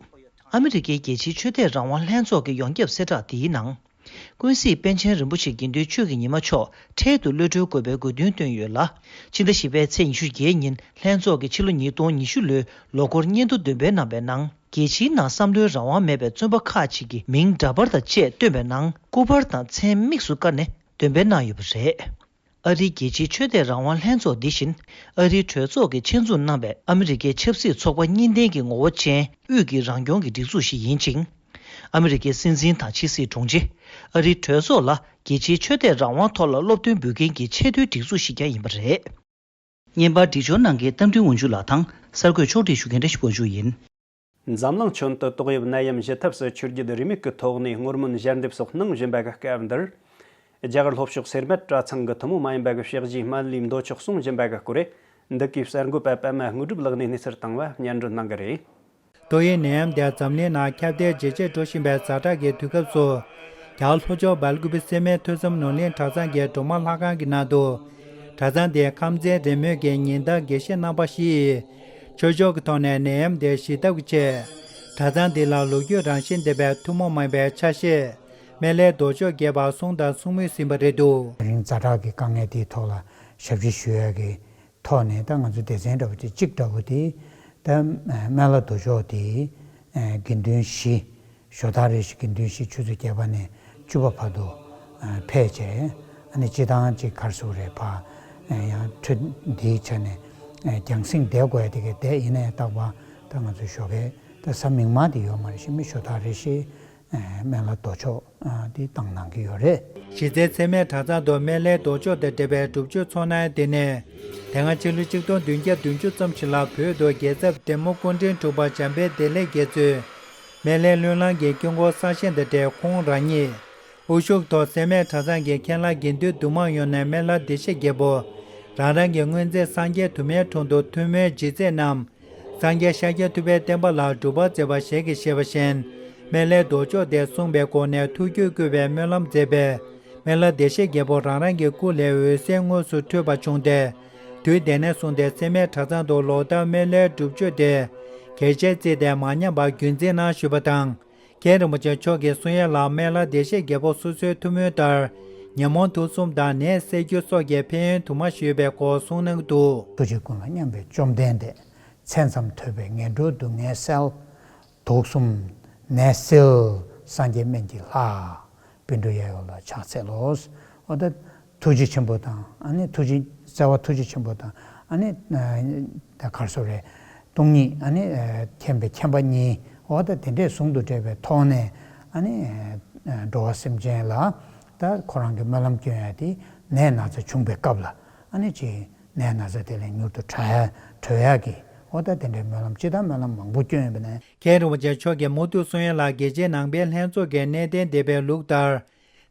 ཨ་མི་རི་ཀའི་རྒྱལ་སྤྱིའི་ཆོས་དད་རང་དབང་ལྷན་ཚོགས་ཀྱི་ཡོངས་ཁྱབ་གསལ་བསྒྲགས་འདིའི་ནང་། ཀུན་གཟིགས་པཎ་ཆེན་རིན་པོ་ཆེ་དགེ་འདུན་ཆོས་ཀྱི་ཉི་མ་མཆོག་འཕྲལ་དུ་གློད་གྲོལ་དགོས་པའི་དགོས་འདུན་བཏོན་ཡོད་ལ། ཕྱི་ཟླ་བཞི་པའི་ཚེས་ཉི་ཤུ་བརྒྱད་ཉིན་ལྷན་ཚོགས་ཀྱིས་ཕྱི་ལོ་ཉིས་སྟོང་ཉི་ཤུ་ལོའི་ལོ་འཁོར་སྙན་ཐོ་འདོན་སྤེལ་གནང་བའི་ནང་། རྒྱལ་སྤྱིའི་ནང་བསམ་བློའི་རང་དབང་མེད་པའི་བཙོན་པ་ཁག་ཅིག་གི་མིང་འདྲ་པར་དང་བཅས་བཏོན་པའི་ནང་སྐུ་པར་དང་མཚན་དམིགས་སུ་བཀར་ནས་འདོན་སྤེལ་གནང་ཡོད་པ་རེད། ཨ་རིའི་རྒྱལ་སྤྱིའི་ཆོས་དད་རང་དབང་ལྷན་ཚོགས་འདི་བཞིན། ཨ་རིའི་གྲོས་ཚོགས་ཀྱིས་ཆེད་འཛུགས་གནང་བའི་ཨ་མི་རི་ཀའི་ཆབ་སྲིད་ཚོགས་པ་གཉིས་ལྡན་གྱི་ངོ་བོ་ཅན་དབུས་ཀྱི་རང་སྐྱོང་གི་སྒྲིག་འཛུགས་ཤིག་ཡིན་ཅིང་། ཨ་མི་རི་ཀའི་སྲིད་འཛིན་དང་ཕྱི་སྲིད་དྲུང་ཆེ། ཨ་རིའི་གྲོས་ཚོགས་ལ་རྒྱལ་སྤྱིའི་ཆོས་དད་རང་དབང་ཐོག་ལ་སློབ་སྟོན་འབུལ་མཁན་གྱི་ཆེས་མཐོའི་སྒྲིག་འཛུགས་ཤིག་ཀྱང་ཡིན་པ་རེད། བརྙན་པར་སྒྲིག་སྦྱོར་གནང་མཁན་རྟ་མགྲིན་དབང་ཕྱུག་ལགས་དང་གསར་འགོད་ཕྱོགས་སྒྲིག་ཞུ་མཁན་བཀྲ་ཤིས་དཔལ་འབྱོར་ཡིན། འཛམ་གླིང་ཁྱོན་དུ་ཏོག་དབྱིབས་ནད་ཡམས་ཞི་ཐབས་སུ་ཆུ་རྒྱུད་རེའུ་མིག་གི་ཐོག་ནས་སྔོན་སྨོན་ཞལ་འདེབས་སོགས་གནང་བཞིན་པའི་སྐབས་འདིར། རྒྱ་གར་ལྷོ་ཕྱོགས་སེར་སྨད་གྲྭ་ཚང་གི་ཐུན་མོང་མ་ཡིན་པ་གི་ཕྱག་བཞེས་སྨན་བླའི་མདོ་ཆོག་གསུང་བཞིན་པ་གི་སྐོར། འདི་གའི་གསར་འགོད་པ་པད་མ་དངོས་གྲུབ་ལགས་ནས་གནས་ཚུལ་བཏང་བ་སྙན་སྒྲོན་གནང་གི་རེད། ཏོག་དབྱིབས་ནད་ཡམས་དེ་འཛམ་གླིང་ནང་ཁྱབ་གདལ་ཇེ་ཆེར་འགྲོ་བཞིན་པའི་ཛ་དྲག་གི་དུས་སྐབས་སུ། རྒྱ་གར་ལྷོ་ཕྱོགས་སྦེལ་ཀུ་པེ་སེར་སྨད་ཐོས་བསམ་ནོར་གླིང་གྲྭ་ཚང་གི་སྒྲོལ་མ་ལྷ་ཁང་གི་ནང་དུ། གྲྭ་ཚང་དེའི་ཁམས་ཚན་རེས་མོས་ཀྱིས་ཉིན་ལྟར་དགེ་བཤེས་རྣམ་པ་བཞིས། ཆོས་ཕྱོགས་ཀྱི་ཐོག་ནས་ནད་ཡམས་དེ་ཞི་ཐབས་ཀྱི་ཆེད། གྲྭ་ཚང་འདི་ལ་ལོ་རྒྱུས་རང་བཞིན་ལྡན་པའི་ཐུན་མོང་མ་ཡིན་པའི་ཆ་ཤས། སྨན་བླའི་མདོ་ཆོག་རྒྱས་པར་གསུང་དང་གསུང་མུས་ཟིན་པ་རེད་འདུག་དེ་རིང་ཛ་དྲག་གི་དཀའ་ངལ་དེའི་ཐོག་ལ་ཞབས་ཕྱི་ཞུ་ཡག་གི་ཐོག་ནས་ད་ང་ཚོ་སྡེ་ཚན་འདྲ་པོ་དེ་གཅིག་འདྲ་པོ་དེ་ད་སྨན་བླ་མདོ་ཆོག་དེ་དགེ་འདུན་བཞི། ཞོ་སྟག་རེ་བཞི་དགེ་འདུན་བཞི་ཆུ་ཚོད་བརྒྱད་པ་ནས་བཅུ་པ་བར་དུ་ཕེབས་བྱས། ཨ་ནི་སྤྱི་བཏང་གཅིག་གར་སོང་རེད་ཕ། ཡང་ཁྲོད་འདིའི་ཆ་ནས་རྒྱང་སྲིང་བསྡད་དགོས་ཡ་དེ་གས་བསྡད་ཡིན་ནའི་རྟག་པ་ད་ང་ཚོ་ཞོགས་ཀས་ད་གཟའ་མིག་དམར་དེ་ཡོད་མ་རེད་ཤི་མི་ཞོ་སྟག་རེ་བཞི། སྨན་བླ་མདོ་ཆོག་འདི་བཏང་གནང་གི་ཡོད་རེད། གཞི་རྩའི་སེར་སྨད་གྲྭ་ཚང་དུ་སྨན་བླའི་མདོ་ཆོག་དང་འབྲེལ་བའི་སྒྲུབ་མཆོད་ཚོགས་གནང་དེ་ནས། དེ་སྔ་ཕྱི་ལོ་ཆིག་སྟོང་བདུན་བརྒྱ་བདུན་ཅུ་ཙམ་ཞིག་ལ་བོད་དུ་རྒྱལ་ཚབ་ལྡན་མོ་སྐུ་ཕྲེང་དྲུག་པ་འཇམ་དཔལ་བདེ་ལེགས་རྒྱ་མཚོས། སྨན་བླའི་བློས་བསླང་གི་དཀྱིལ་འཁོར་གསར་བཞེངས་དང་འབྲེལ་ཁོང་རང་ཉིད། དབུ་བཞུགས་ཐོག་སེར་སྨད་གྲྭ་ཚང་གི་མཁན་བླ་དགེ་འདུན་འདུས་མང་ཡོངས་ནས་སྨན་བླ་བདེ་གཤེགས་རྒྱལ་པོ། རང་རང་གི་སྔོན་ཚེ་སངས་རྒྱས་དུ་མའི་དྲུང་དུ་ཐུན་མོང་ཇི་མཛད་རྣམས། སངས་རྒྱས་ཤཱཀྱ་ཐུབ་པའི་བསྟན་པ་ལ་སྒྲུབ་པར་མཛད་པ་ཞལ་གྱིས་བཞེས་པ་བཞིན། སྨན་བླའི་མདོ་ཆོག་དེ་གསུངས་པའི་སྒོ་ནས་ཐུགས་རྒྱུད་བསྐུལ་བའི་སྨོན་ལམ་མཛད་པས། སྨན་བླ་བདེ་གཤེགས་རྒྱལ་པོ་རང་རང་གི་སྐུ་ལས་འོད་ཟེར་དངོས་སུ་འཕྲོས་པ་བྱུང་སྟེ། དུས་དེ་ནས་བཟུང་སྟེ་སེར་སྨད་གྲྭ་ཚང་དུ་ལོ་ལྟར་སྨན་བླའི་སྒྲུབ་མཆོད་དེ། གལ་ཆེར་བརྩིས་ཏེ་མ་ཉམས་པར་རྒྱུན་འཛིན་གནང་ཞུས་པ་དང་། མཁན་རིན་པོ་ཆེ་མཆོག་གིས་གསུང་ཡ་ལ་སྨན་བླ་བདེ་གཤེགས་རྒྱལ་པོ་སོ་སོའི་ཐུགས་སྨོན་ལྟར། ཉོན་མོངས་དུག་གསུམ་དང་ནད་སེལ་རྒྱུ་སོགས་ཀྱི་ཕན་ཡོན་དུ་མ་ཞུས་པའི་སྐོར་གསུངས་གནང་གི་འདུག་ཐུགས་རྗེ་ཀུན་ལ་མཉམ་པའི་བཅོམ་ལྡན་འདས། མཚན་ཙམ་ཐོས་པས་ངན་འགྲོའི་སྡུག་བསྔལ་སེལ། དུག་གསུམ་ནད་སེལ་སངས་རྒྱས་སྨན་གྱི་ལྷ། པཎ་གྲུབ་ཡབ་ཡུམ་ལ་ཕྱག་འཚལ་ལོ། འོ་ད་ཐུགས་རྗེ་ཆེན་པོ་དང་ཨ་ནི་ཐུགས་རྗེ་བརྩེ་བ་ཐུགས་རྗེ་ཆེན་པོ་དང་ཨ་ནི་ད་གར་སོ་རེད། སྟོང་ཉིད་ཨ་ནི་མཁྱེན་པའི་མཁྱེན་པ་གཉིས་ འོ་ད་དེ་འདྲས་ཟུང་དུ་འབྲེལ་བའི་ཐོག་ནས་ཨ་ནི་འགྲོ་བ་སེམས་ཅན་ལ་ད་ཁོ་རང་གི་སྨོན་ལམ་སྐྱོན་ཡ་དེ་ནད་ན་ཚ་བྱུང་བའི་སྐབས་ལ་ཨ་ནི་ཅིག་ནད་ན་ཚ་དེ་ལས་མྱུར་དུ་དྲག་ཡ་གྲོལ་ཡ་གི་འོ་ད་དེ་འདྲའི་སྨོན་ལམ་ཅི་ལྟར་སྨོན་ལམ་མང་པོ་སྐྱོན་ཡོད་པ་ནས། མཁན་རིན་པོ་ཆེ་མཆོག་གིས་མུ་མཐུད་གསུང་ཡ་ལ་རྒྱལ་སྤྱིའི་ནང་པའི་ལྷན་ཚོགས་ཀྱི་གནས་བརྟན་སྡེ་པའི་ལུགས་ལྟར།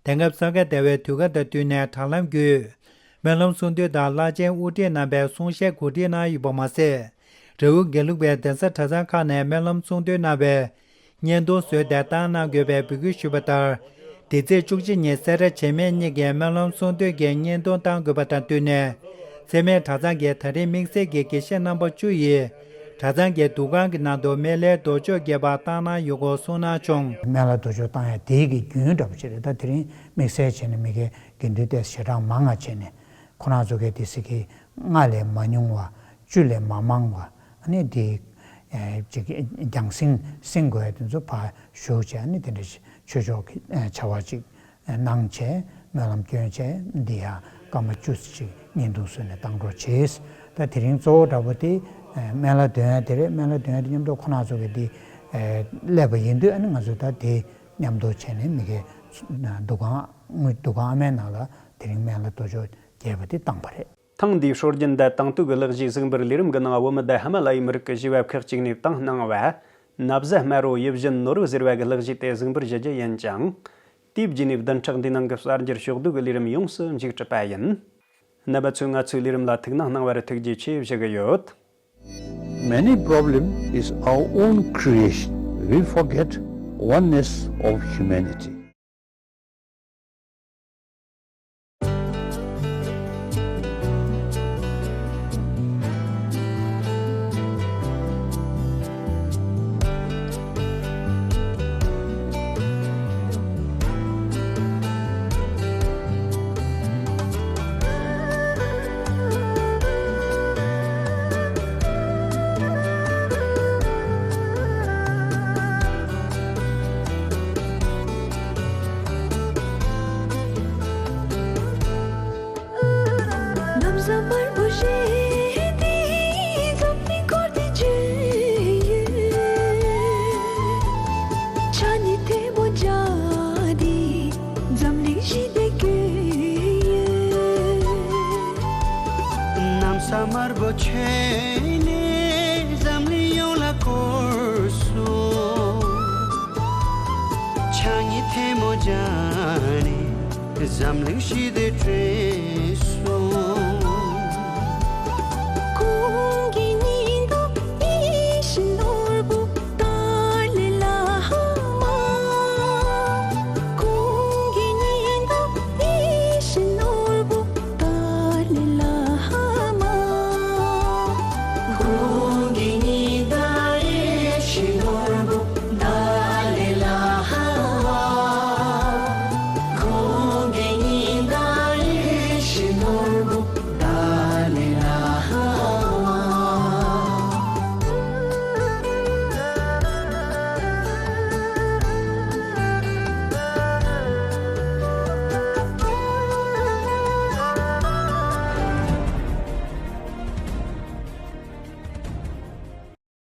དེང་སྐབས་ས་ག་ཟླ་བའི་དུས་བཀག་དང་བསྟུན་ནས་དྲ་ལམ་བརྒྱུད། སྨོན་ལམ་གསུང་འདོན་དང་བླ་ཆེན་དབུ་ཁྲིད་རྣམ་པས་གསུང་བཤད་གོ་སྒྲིག་གནང་ཡོད་པ་མ་ཟད། རེའུ་དགེ་ལུགས་པའི་གདན་ས་གྲྭ་ཚང་ཁག་ནས་སྨོན་ལམ་གསུང་འདོན་གནང་བའི་བརྙན་ཐུང་བཟོས་ཏེ་བཏང་གནང་དགོས་པའི་འབོད་སྐུལ་ཞུས་པ་ལྟར། འདི་ཚེས་བཅུ་གཅིག་ཉིན་སེ་ར་བྱེས་སྨད་གཉིས་ཀྱི་སྨོན་ལམ་གསུང་འདོན་གྱི་བརྙན་ཐུང་བཏང་དགོས་པ་དང་བསྟུན་ནས། འཚེ་མེད་གྲྭ་ཚང་གི་ད་རིང་དམིགས་བསལ་གྱི་དགེ་བཤེས་རྣམ་པ་བཅུ་ཡིས། གྲྭ་ཚང་གི་འདུ་ཁང་གི་ནང་དུ་སྨན་བླའི་རྡོ་གཅོད་རྒྱས་པ་བཏང་གནང་ཡོད་སྐོར་གསུངས་གནང་བྱུང་། སྨན་བླ་རྡོ་གཅོད་བཏང་ཡ་དེའི་གི་རྒྱུན་འདྲ་པོ་ཅིག་རེད། ད་དེ་རིང་དམིགས་བསལ་བྱས་ནས་མི་སྒེར་དགེ་འདུན་ཏེ་ཞེ་གྲངས་མང་ང་བྱས་ནས་ཁོ་རང་ཚོ་གི་དེ་སྲིད་ཀྱི་ལྔ་ལས་མ་ཉུང་བ་བཅུ་ལས་མ་མང་བ་ཨ་ནི་དེ་ཅིག་རྒྱང་སྲིང་སྲིང་དགོས་ཡ་དེ་ཚོ་ཕར་ཞུགས་བྱས་ཨ་ནི་དེ་འདྲ་ཆོས་ཕྱོགས་ཀྱི་བྱ་བ་ཅིག་གནང་བྱས་སྨོན་ལམ་སྐྱོན་བྱས་འདི་ཡང་སྐར་མ་བཅུ་ཙམ་ཅིག་བརྙན་ཐུང་བཟོས་ནས་བཏང་རོགས་བྱས། ད་དེ་རིང་གཙོ་བོ་འདྲ་པོ་དེ་སྨན་བླ་འདོན་ཡ་དེ་རེད། སྨན་བླ་འདོན་ཡ་དེ་མཉམ་དུ་ཁོ་རང་ཚོ་གི་དེ་སླེབས་པ་ཡིན་དུས་ཨ་ནི་ང་ཚོ་ད་དེ་མཉམ་དུ་བྱས་ནས་མི་སྒེར་འདུ་ཁང་དངུལ་འདུ་ཁང་ཨ་མའི་ནང་ལ་དེ་རིང་སྨན་བླ་རྡོ་གཅོད་རྒྱས་པ་དེ་བཏང་པ་རེད། ཐེངས་འདིའི་སྲོལ་རྒྱུན་དང་དེང་དུས་ཀྱི་ལག་བཞིའི་གཟུགས་འབུལ་ལས་རིམ་གྱི་ནང་བོད་མི་དང་ཧི་མ་ལ་ཡའི་མི་རིགས་ཀྱི་བྱིས་པ་ཁག་ཅིག་ནས་བཏང་གནང་བ། ན་བཟའ་དམར་པོ་ཡིད་བཞིན་ནོར་བུ་ཟེར་བ་གི་ལག་བཞི་དེ་གཟུགས་འབུལ་ཞུ་རྒྱུ་ཡིན་ཅིང་། དེའི་རྗེས་ནས་བདུན་ཕྲག་འདིའི་ནང་གི་གསར་འགྱུར་ཕྱོགས་བསྡུས་ཀྱི་ལས་རིམ་ཡོངས་སུ་མཇུག་གྲུབ་པ་ཡིན། རྣམ་པ་ཚོས་ང་ཚོའི་ལས་རིམ་ལ་ཐུགས་སྣང་གནང་བར་ཐུགས་རྗེ་ཆེ་ཞུ་གི་ཡོད། Many problem is our own creation. We forget oneness of humanity. གནམ་ས་དམར་པོ་ཞེས་དེ་འཛམ་གླིང་བསྐོར་ཏེ་བྱོན་ཡོད། ཕྱག་གཉིས་ཐལ་མོ་སྦྱར་ཏེ་འཛམ་གླིང་ཞི་བདེ་བསྐྱོད་ཡོད། གནམ་ས་དམར་པོ་ཁྱོན་ནས་འཛམ་གླིང་ཡོངས་ལ་བསྐོར་སོང་། ཕྱག་གཉིས་ཐལ་མོ་སྦྱར་ནས་འཛམ་གླིང་ཞི་བདེ་